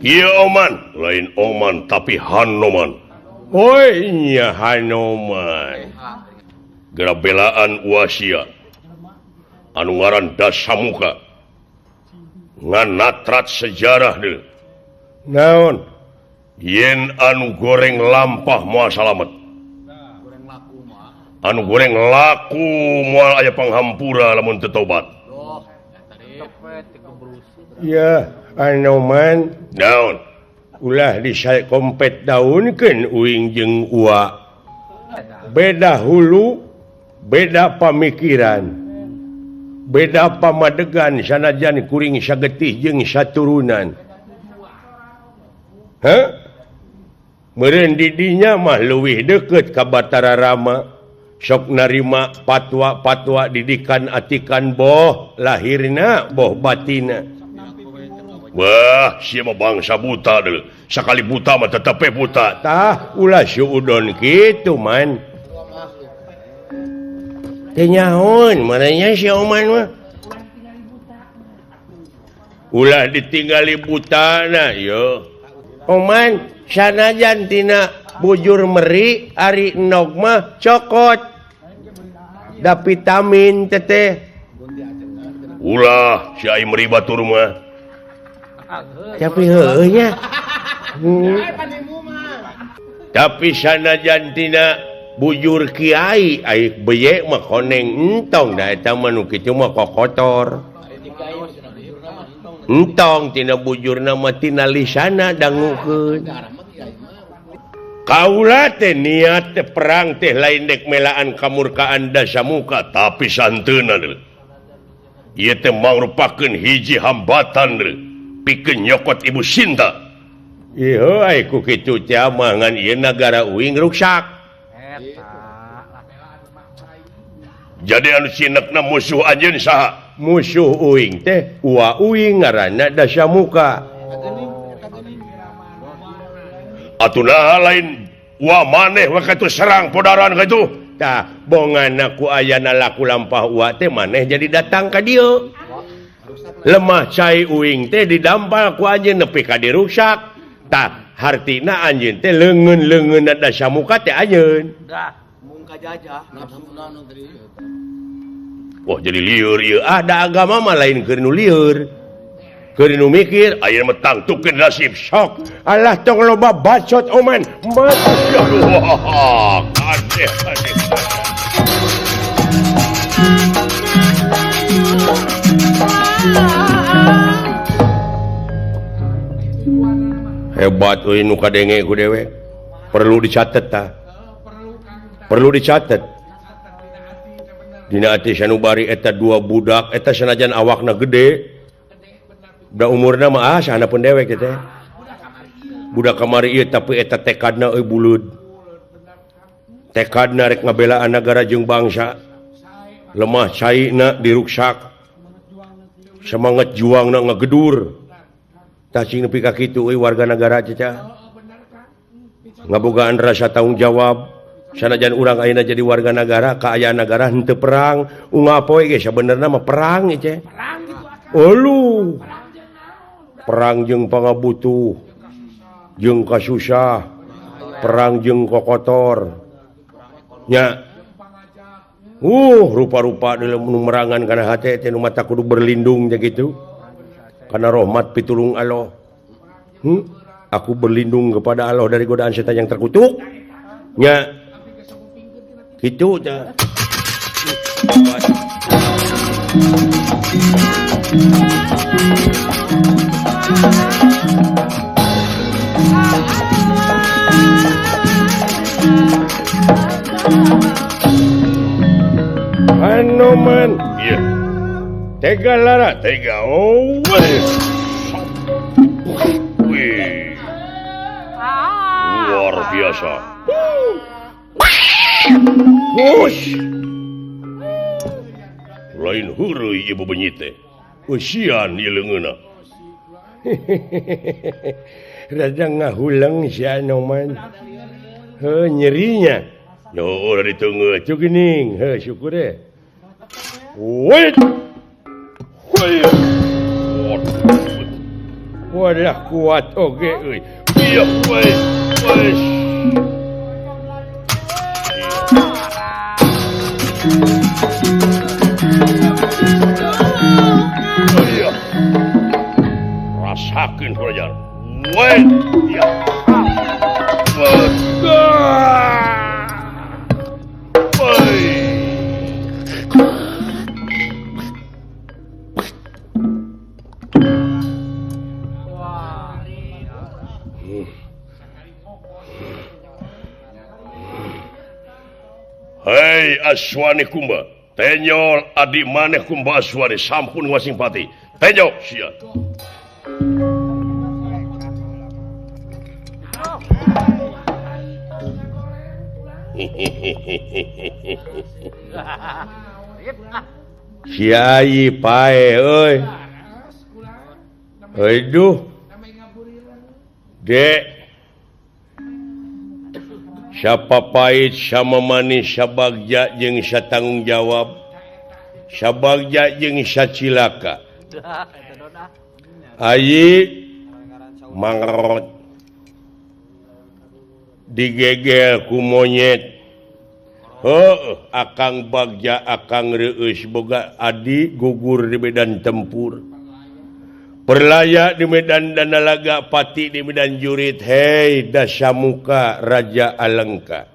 Ieu oman, lain oman tapi Hanoman. Oi nya Hanoman. Gerabelaan Uasia. Anu ngaran Dasamuka. Ngan natrat sejarah deui. Naon? Yen anu goreng lampah moal salamet. Anu goreng laku moal aya panghampura lamun teu tobat. Ya, Anoman. Naon? Ulah disai kompet daunkeun uing jeung ua. Beda hulu, beda pamikiran. Beda pamadegan sanajan kuring sagetih jeung saturunan. Heh? Meureun di dinya mah leuwih deukeut ka Batara Rama. Sok narima patwa-patwa didikan atikan boh lahirna boh batina. Wah, sia mah bangsa buta deuleu. Sakali buta mah tetep we buta. Tah, ulah suudon kitu man. Teu nyahoeun maranya si Oman mah. Ulah ditinggali butana yo. Oman sanajan tina bujur meri ari endog mah cokot. Da vitamin teteh. Ulah si ai meri batur mah. Tapi heueuh nya. Tapi sanajan tina bujur kiai ai beye mah koneng entong da eta mah nu kitu mah kokotor. Entong tina bujurna mah tina lisana dangukeun. Kaula teh niat teh perang teh lain dek melaan kamurkaan Dasamuka tapi santeuna deuleu. Ieu teh mangrupakeun hiji hambatan deuleu pikeun nyokot Ibu Sinta. Ieu ai ku kitu teh mah ngan ieu nagara uing ruksak. Jadi anu sinekna musuh anjeun saha? Musuh uing teh ua uing ngaranna Dasamuka. Atuh naha lain ua maneh we katu serang podaran kitu. Tah bongana ku ayana laku lampah ua teh maneh jadi datang ka dieu. Lemah cai uing teh didampal ku anjeun nepi ka diruksak. Tah hartina anjeun teh leungeun-leungeunna Dasamuka teh anjeun. Wah jadi lieur ieu. Ah da agama mah lain keur nu lieur. Keur nu mikir ayeuna mah tangtukeun nasib sok. Alah tong loba bacot Oman. Wah, aneh aneh. Hebat euy nu kadenge ku dewe. Perlu dicatet tah. Perlu dicatet. Dina ati sanubari eta dua budak eta sanajan awakna gede. Da umurna mah ah sahana pun dewek teh. Budak kamari ieu tapi eta tekadna euy buleud. Tekadna rek ngabelaan nagara jeung bangsa. Lemah caina diruksak. Semangat juangna ngagedur. Tah cing nepi ka kitu euy warga nagara cecah. Ngabogaan rasa tanggung jawab. Sanajan urang ayeuna jadi warga nagara, kaayaan nagara henteu perang, unggal poe ge sabenerna mah perang ieu teh. Elu. Perang jeung pangabutuh, jeung kasusah, perang jeung kokotor. Nya. Rupa-rupa dalam nu merangan kana hate teh nu mata kudu berlindung teh kitu. Kana rahmat pitulung Allah. Aku berlindung kepada Allah dari godaan setan yang terkutuk. Nya. Kitu teh. Anoman, iya. Tega lara, tega. Oh, wih. Luar biasa. Hush. Lain heureuy ieu bebenyit teh. Eusian ieu leungeunna. Rada ngahuleng si Anoman. Heuh nyerinya. Yo udah ditunggu cu geuning. Heuh syukur deh. Wait. Wadah kuat oge euy. Iya we. Wes. Iya. Rasakeun kurajar. Wait. Iya. Hei Aswani Kumba, tenyol adi maneh Kumba Aswani sampun wasing pati. Tenyol sia. Si Ayi pae euy. Aduh. Dek. Siapa pahit sama manis sabagja jeung satanggung jawab. Sabagja jeung sacilaka. Ayi mangrot digegel ku monyet. Heuh, akang bagja akang reueus boga adi gugur di medan tempur. Perlaya di medan danalaga pati di medan jurit. Hei dasamuka Raja Alengka.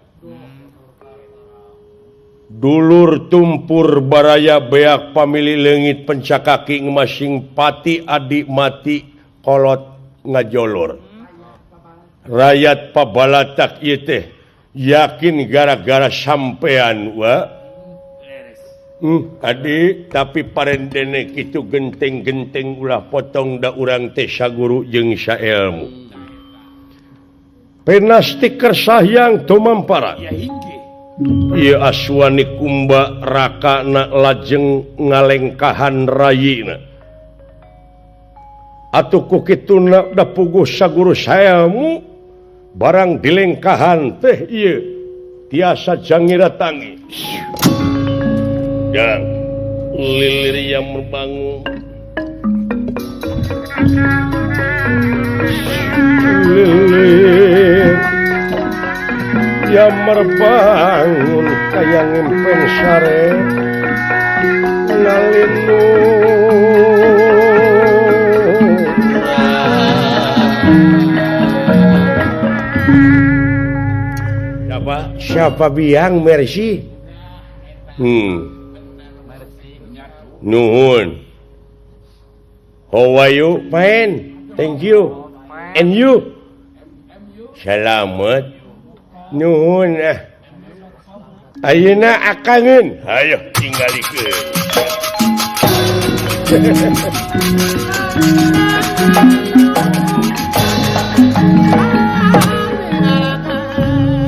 Dulur tumpur baraya beak pamili leungit pencakaki masing pati adi mati kolot ngajolor. Rakyat pabalatak ieu teh yakin gara-gara sampean wa. Adi tapi parendene kitu genteng-genteng ulah potong da urang teh saguru jeung saelmu. Penasti kersahyang tumampara. Ieu aswani kumba rakana lajeng ngalengkahan rayina. Atuh ku kituna da puguh saguru saelmu barang dilengkahan teh ieu tiasa jangira tangi. Jang lilir yang membangun. Lilir yang merbangun kaya ngimpen sare ngalinu. Siapa? Siapa biang Mercy? Nuhun. How are you? Fine. Thank you. And you? Selamat. Nuhun ah. Ayeuna akangeun. Hayo tinggalikeun.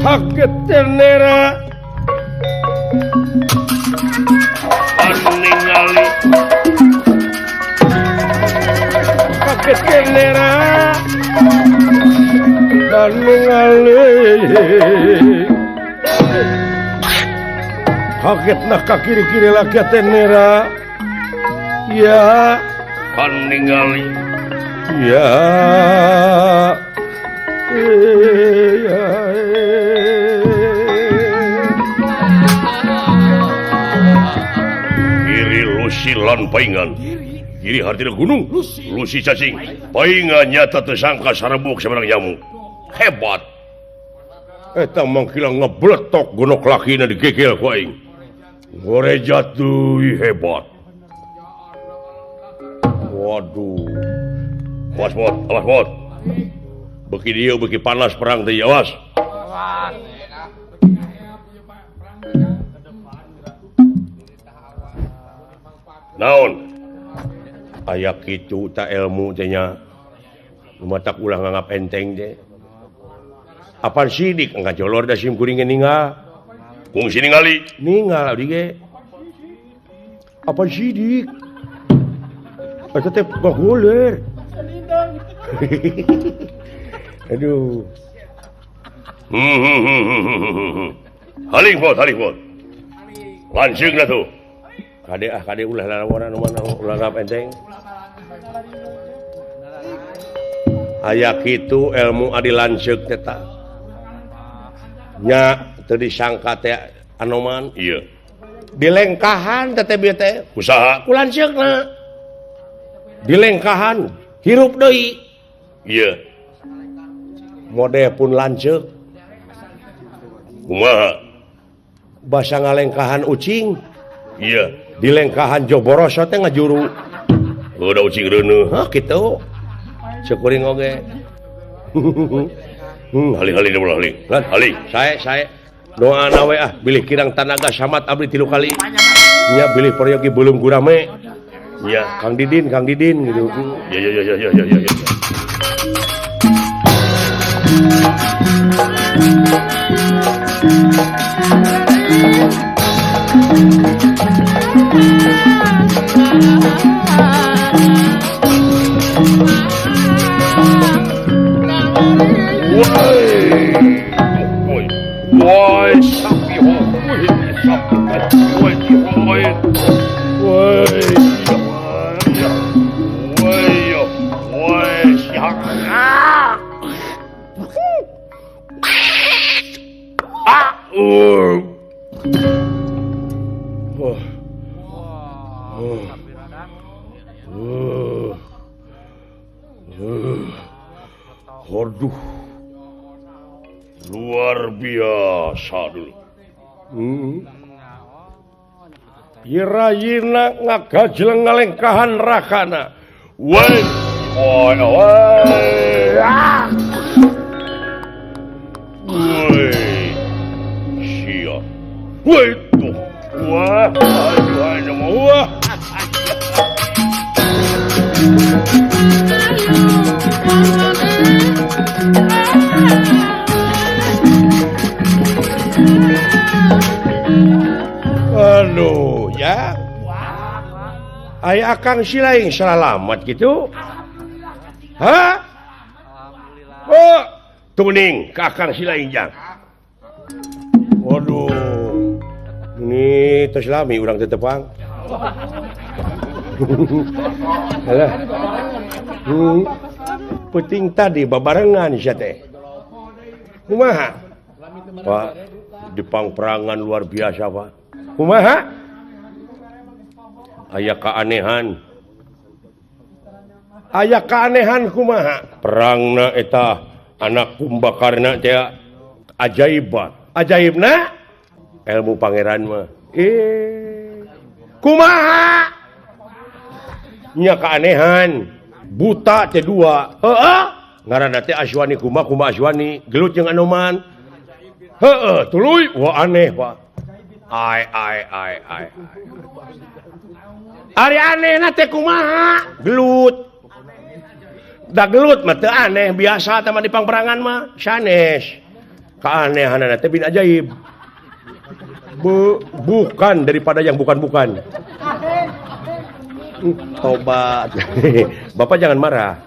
Kaget tenera. Ningali kaget tenera. Dan ningali kaget nah ka kiri-kiri lagi tenera. Ya kan ningali ya. Ya. Kiri lusilan paingan. Kiri hartina gunung, lusi cacing. Paingan nyata tersangka sarebuk sebenang nyamuk. Hebat. Eta mangkila ngebletok gonok lakina digegel ku aing. Ngorejat deui hebat. Waduh. Awas bot, awas bot. Beki dieu beki panas perang teh awas. Naon? Aya kitu ta ilmu teh nya. Lumatak ulah nganggap enteng teh. Apan sidik ngajolor da sim kuring ge ninggal. Kungsi ningali? Ninggal abdi ge. Apan sidik? Eta teh baguler. Aduh. Haling bot, haling bot. Lancing lah tuh. Kade ah kade ulah lalawaran mana ulah ngap enteng. Aya kitu ilmu adi lanceuk teh ta. Nya teu disangka teh anoman. Iya. Dilengkahan teh bieu teh. Usaha ku lanceukna. Dilengkahan hirup deui. Iya. Mode pun lanceuk. Kumaha? Basa ngalengkahan ucing. Iya, dilengkahan joboroso teh ngajuru. Udah ucing reuneuh. Hah kitu. Sekuring oge. Haling-haling ulah haling. Lan haling. Sae doa we ah bilih kirang tanaga samat abdi 3 kali. Nya bilih peryogi beuleum gurame. Nya Kang Didin gitu. Ya ya ya ya ya ya. Aduh, luar biasa dulu. Irayina ngagajleng ngalengkahan rakana. Woi, woi, woi. Ah. Woi. Sia. Woi tuh. Wah, aduh, aduh, wah. Aduh, ya. Aya akang silaing salamat gitu. Hah? Oh, tuning ke akang silaing jang. Waduh. Ini tos lami urang teu tepang. Alah. Penting tadi babarengan sia teh. Kumaha? Pak, di pangperangan luar biasa, Pak. Kumaha? Aya keanehan. Aya keanehan kumaha? Perangna eta anak Kumbakarna teh ajaib, Pak. Ajaibna ilmu pangeran mah. Kumaha? Nya keanehan. Buta teh dua. Heeh. Ngaranna teh Aswani Kuma, Kuma Aswani, gelut jeung Anoman. Heeh, tuluy. Wah aneh, Pak. Ai ai ai ai. Ari anehna teh kumaha? Gelut. Da gelut mah teu aneh, biasa teh mah di pangperangan mah sanes. Keanehanana teh bin ajaib. Bukan daripada yang bukan-bukan. Tobat. Bapak jangan marah.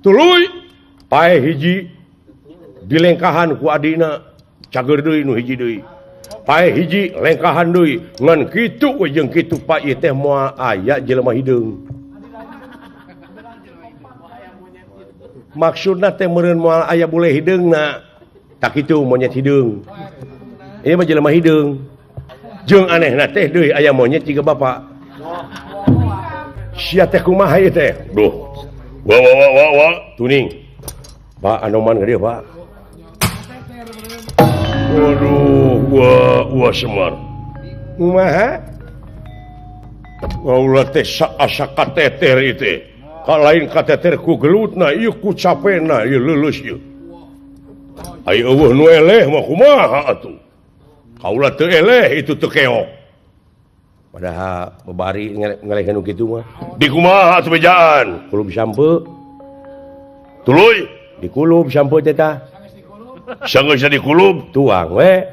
Tuluy pae hiji dilengkahan ku adina cager deui nu hiji deui. Pae hiji lengkahan deui ngan kitu we jeung kitu pak ieu teh moal aya jelema hideung. Maksudna teh meureun moal aya bule hideungna. Tak kitu monyet hideung. Ieu mah jelema hideung. Jeung anehna teh deui aya monyet jiga bapak. Sia teh kumaha ieu teh? Duh. Wa wa wa wa wa tuning. Pak Anoman ka dieu, Pak. Waduh, wah wah Semar. Kumaha? Ulah teh asa kateter ieu teh. Ka lain kateter ku gelutna, ieu ku capena, ieu leuleus ieu. Ai eueuh nu eleh mah kumaha atuh? Kaula teu eleh itu teu keok. Padahal babari ngelehkeun nu kitu mah. Di kumaha atuh bejaan? Kulub sampe. Tuluy dikulub sampe teh tah. Sanggeus dikulub tuang we.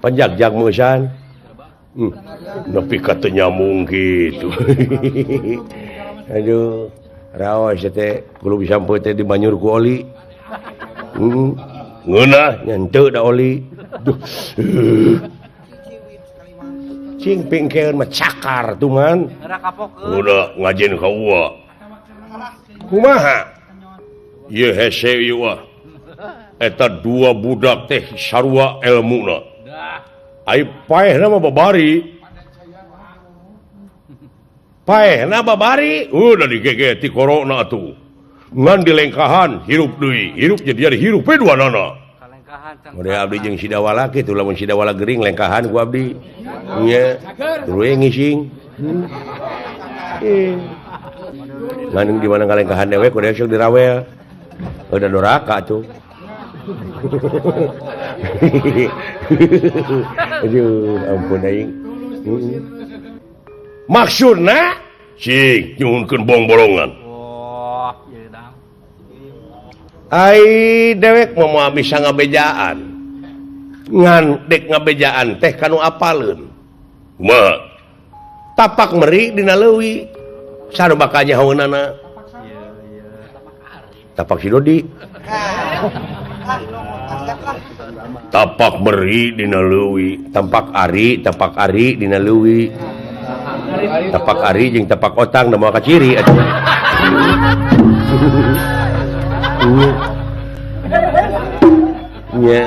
Panjagjag meusan. Nepi ka teu nyambung kitu. Aduh, raos teh kulub sampe teh dibanyur ku oli. Ngeunah nya henteu da oli. Duh. Cing pingkeun mah cakar tuman. Udah ngajin ka uwa. Kumaha? Ieu hese ieu wah. Eta dua budak teh sarua elmuna. Ai paehna mah babari. Paehna babari, udah digegeti korona atuh. Ngan dilengkahan hirup deui, hirup jadi hirup we duanana. Udah abdi jeung Sidawala kitu lamun Sidawala gering lengkahan ku abdi. Nya, tuluy ngising. Ngan di mana ngalengkahan dewek kudu sok dirawel. Udah doraka tuh. Aduh, ampun aing. Maksudna cing nyuhunkeun bongbolongan. Ai dewek mah moal bisa ngabejaan. Ngan dek ngabejaan teh kanu apaleun. Kumaha? Tapak meri dina leuwi. Saru bakal nyahoeunana. Tapak si Dodi. Tapak meri dina leuwi, tampak ari dina leuwi. Tapak ari jeung tapak otang da moal kaciri atuh. Nya.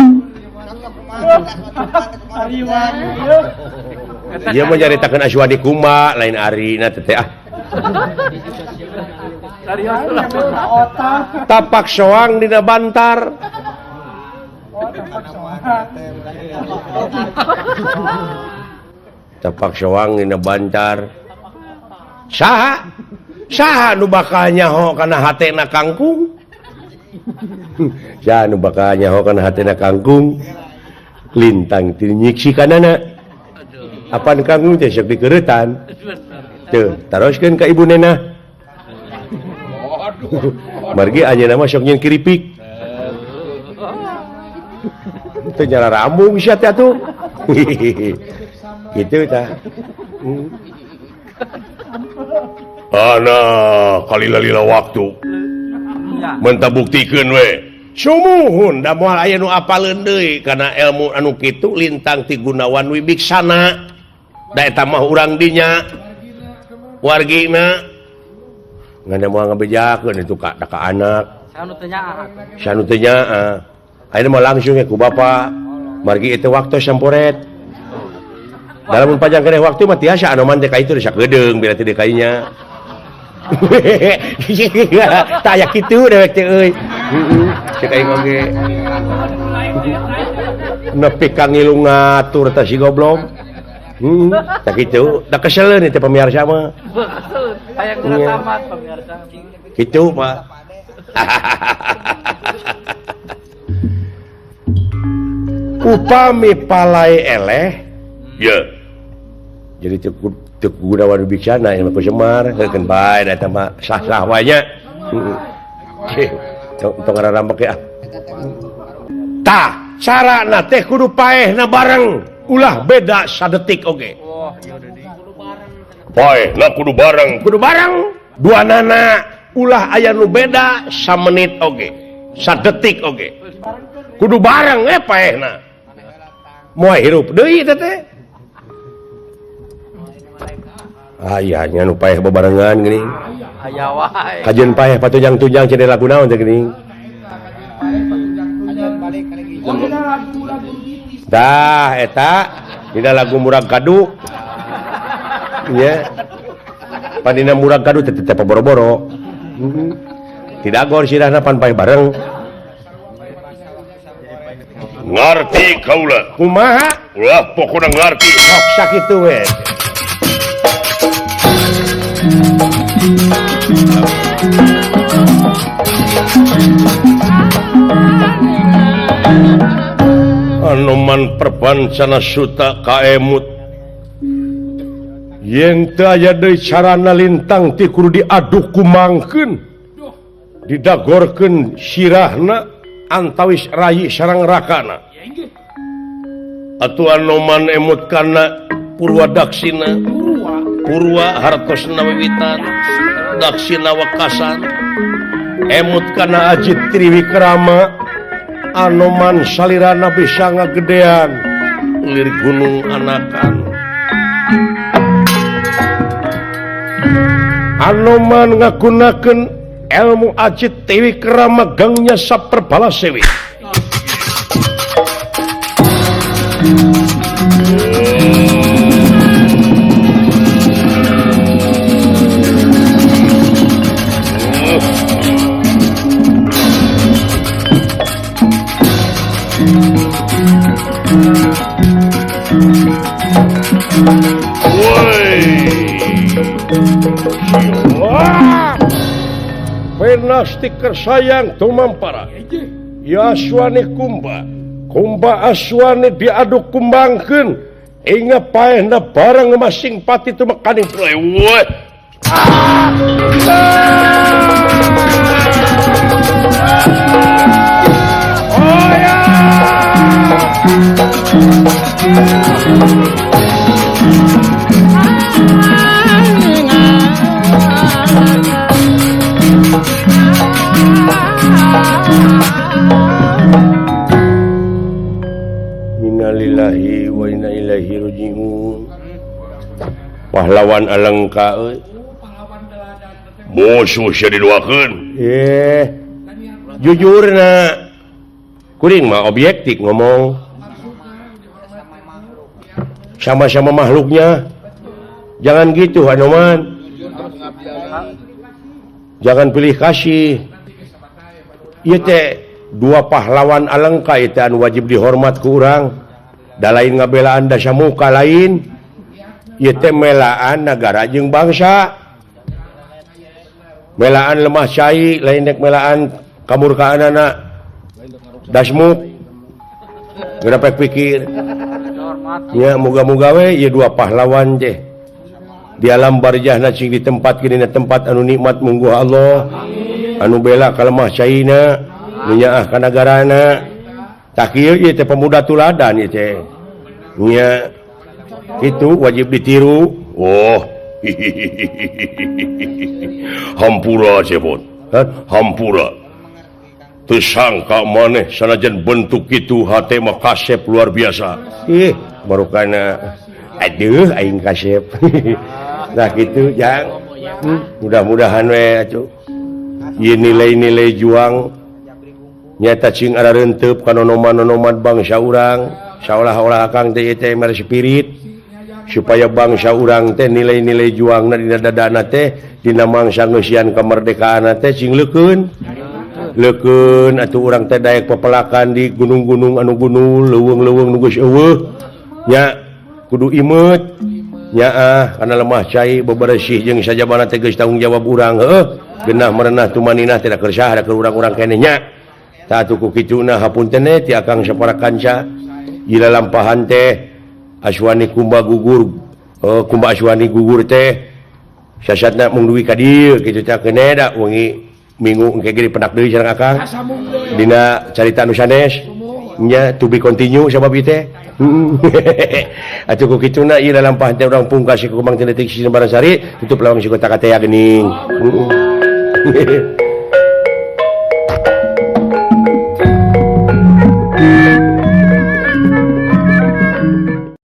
Ieu mah nyaritakeun Aswani Kumba lain Arina teh ah. Tapak soang dina bantar. Tapak soang dina bantar. Saha? Saha nu bakal nyaho kana hatena kangkung? Saha nu bakal nyaho kana hatena kangkung? Lintang ti nyiksi kanana. Apan kangkung teh sok dikeureutan. Teu, taroskeun ka ibu nena. Margi anjeunna mah sok nyeun keripik. Teu nyala rambung sia teh atuh. Kitu tah. Ana kalila-lila waktu. Menta buktikeun we. Sumuhun da moal aya nu apaleun deui kana ilmu anu kitu lintang ti Gunawan Wibiksana. Da eta mah urang dinya. Wargina ngan moal ngabejakeun itu ka ka anak. Sanu teu nyaah. Sanu teu nyaah. Ayeuna mah langsung ku bapa. Margi itu waktu samporet. Dalam panjang keneh waktu mah tiasa anoman teh ka itu sakedeung bila teu kainya. Tah aya kitu dewek teh euy. Heeh, cek aing oge. Nepi ka ngilu ngatur teh si goblok. Heeh, tah kitu. Da keseleun teh pamirsa mah. Hayang geura tamat pamirsa. Kitu, Pak. Upami palai eleh, ye. Jadi teu Gunawan Wibiksana yang ku Semar, heukeun bae da eta mah sah-sah wae nya. Heeh. Tong ngarambek ya. Tah, carana teh kudu paehna bareng, ulah beda sadetik oge. Paehna kudu bareng, kudu bareng. Duanana ulah aya nu beda samenit oge, sadetik oge. Kudu bareng paehna. Moal hirup deui teh teh. Aya nya nu paeh bebarengan geuning. Aya wae. Kajeun paeh patunjang-tunjang cenah lagu naon teh geuning. Tah eta dina lagu Murag Kadu. Nya. Pan dina Murag Kadu teh teh boro-boro. Tidak gor sirahna pan paeh bareng. Ngarti kaula. Kumaha? Ulah pokona ngarti. Sok sakitu we. Anoman perpancana suta kaemut yen teu aya deui carana lintang ti kudu diaduk kumangkeun didagorkeun sirahna antawis rayi sareng rakana. Atuh Anoman emut kana Purwa Daksina, Purwa hartosna wiwitan, Daksina wekasan, emut kana Ajit Triwikrama, Anoman salirana bisa ngagedean lir gunung anakan. Anoman ngagunakeun ilmu Ajit Triwikrama gangnya saperbala sewi. Stiker sayang tumampara ya Aswani Kumba Kumba Aswani diaduk kumbangkeun inga paehna bareng masing pati tumekaning lewat. Oh ya. Innalillahi wa inna ilaihi raji'un. Pahlawan Alengka euy. Musuh sia diduakeun. Jujurna kuring mah objektif ngomong. Sama-sama makhluknya. Jangan gitu Hanoman. Jangan pilih kasih. Ieu teh dua pahlawan Alengka ieu teh anu wajib dihormat ku urang. Da lain ngabelaan Dasamuka lain. Ieu teh melaan nagara jeung bangsa. Melaan lemah cai lain dek melaan kamurkaanana. Dasmuk. Geura pikir. Ya moga-moga we ieu dua pahlawan teh di alam barjahna cing di tempat kini tempat anu nikmat mungguh Allah. Anu bela ka lemah caina, nyaah ka nagarana. Tah kieu ieu teh pemuda tuladan ieu teh. Nya itu wajib ditiru. Oh. Hampura cepot. Hampura. Teu sangka maneh sanajan bentuk kitu hate mah kasep luar biasa. Ih, barukana aduh aing kasep. Nah gitu jang. Mudah-mudahan we atuh. Ieu nilai-nilai juang nyata cing ararenteup ka nonoman-nonoman bangsa urang, saolah-olah akang teh teh mere spirit supaya bangsa urang teh nilai-nilai juangna dina dadana teh dina mangsa ngeusian kemerdekaan teh cing leukeun. Leukeun atuh urang teh daek pepelakan di gunung-gunung anu gunung leuweung-leuweung nu geus eueuh nya kudu imeut nyaah kana lemah cai beberesih jeung sajabana teh geus tanggung jawab urang heuh genah merenah tumaninah teh da keur saha da keur urang-urang keneh nya tah atuh ku kituna hapunten ti akang sapara kanca ieu lalampahan teh Aswani Kumba gugur Kumba Aswani gugur teh sasatna mung dugi ka dieu kitu teh keneh da wengi minggu engke ge dipendak deui sareng akang dina carita nu sanes nya to be continue sabab ieu teh. Atuh ku kituna ieu lalampahan teh urang pungkas ku Kembang Detik Sari tutup lawang si kota katea geuning.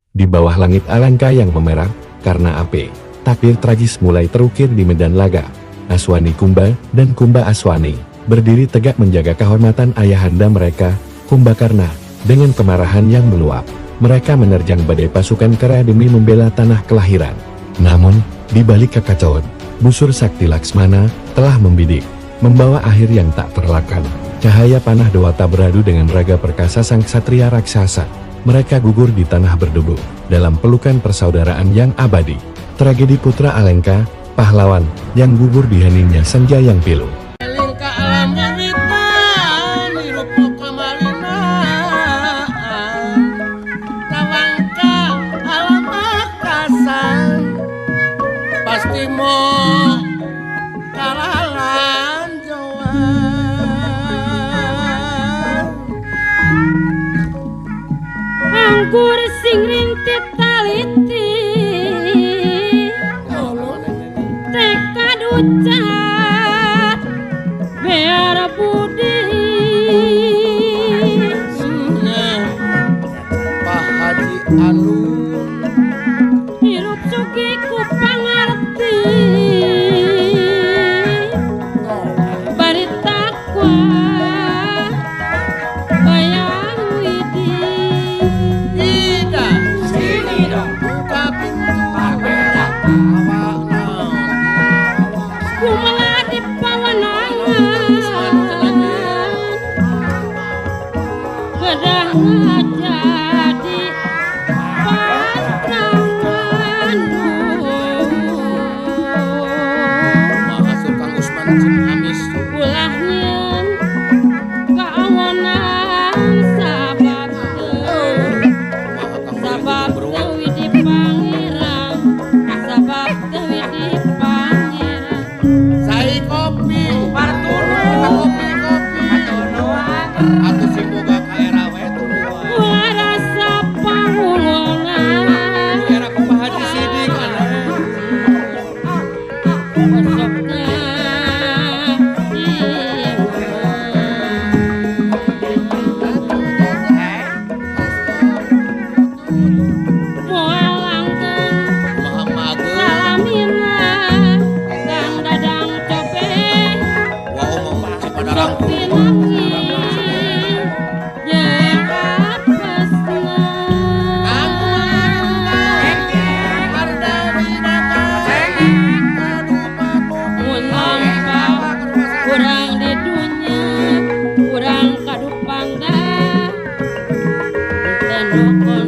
Di bawah langit Alengka yang memerah karena api, takdir tragis mulai terukir di medan laga. Aswani Kumba dan Kumba Aswani berdiri tegak menjaga kehormatan ayahanda mereka, Kumbakarna. Dengan kemarahan yang meluap, mereka menerjang badai pasukan kera demi membela tanah kelahiran. Namun, di balik kekacauan, busur sakti Laksmana telah membidik, membawa akhir yang tak terelakkan. Cahaya panah Dewata beradu dengan raga perkasa sang ksatria raksasa. Mereka gugur di tanah berdebu, dalam pelukan persaudaraan yang abadi. Tragedi Putra Alengka, pahlawan yang gugur di heningnya senja yang pilu. Anggur sing rintit taliti tekad ucap biar budi Pak Haji Anu hirup sugi ku pangarti bari takwa bayang widi. Ida sini dong buka pintu kumala di pawanangan kedah jadi pantrangan. Mahasuk Kang Usman jeung Amis ulah nyeun kaangonan sabab sabab teu widi pangeran sabab teu widi pangeran. Sai kopi partono kopi kopi atuh sing boga kaera we tuluan. Waras Kolok.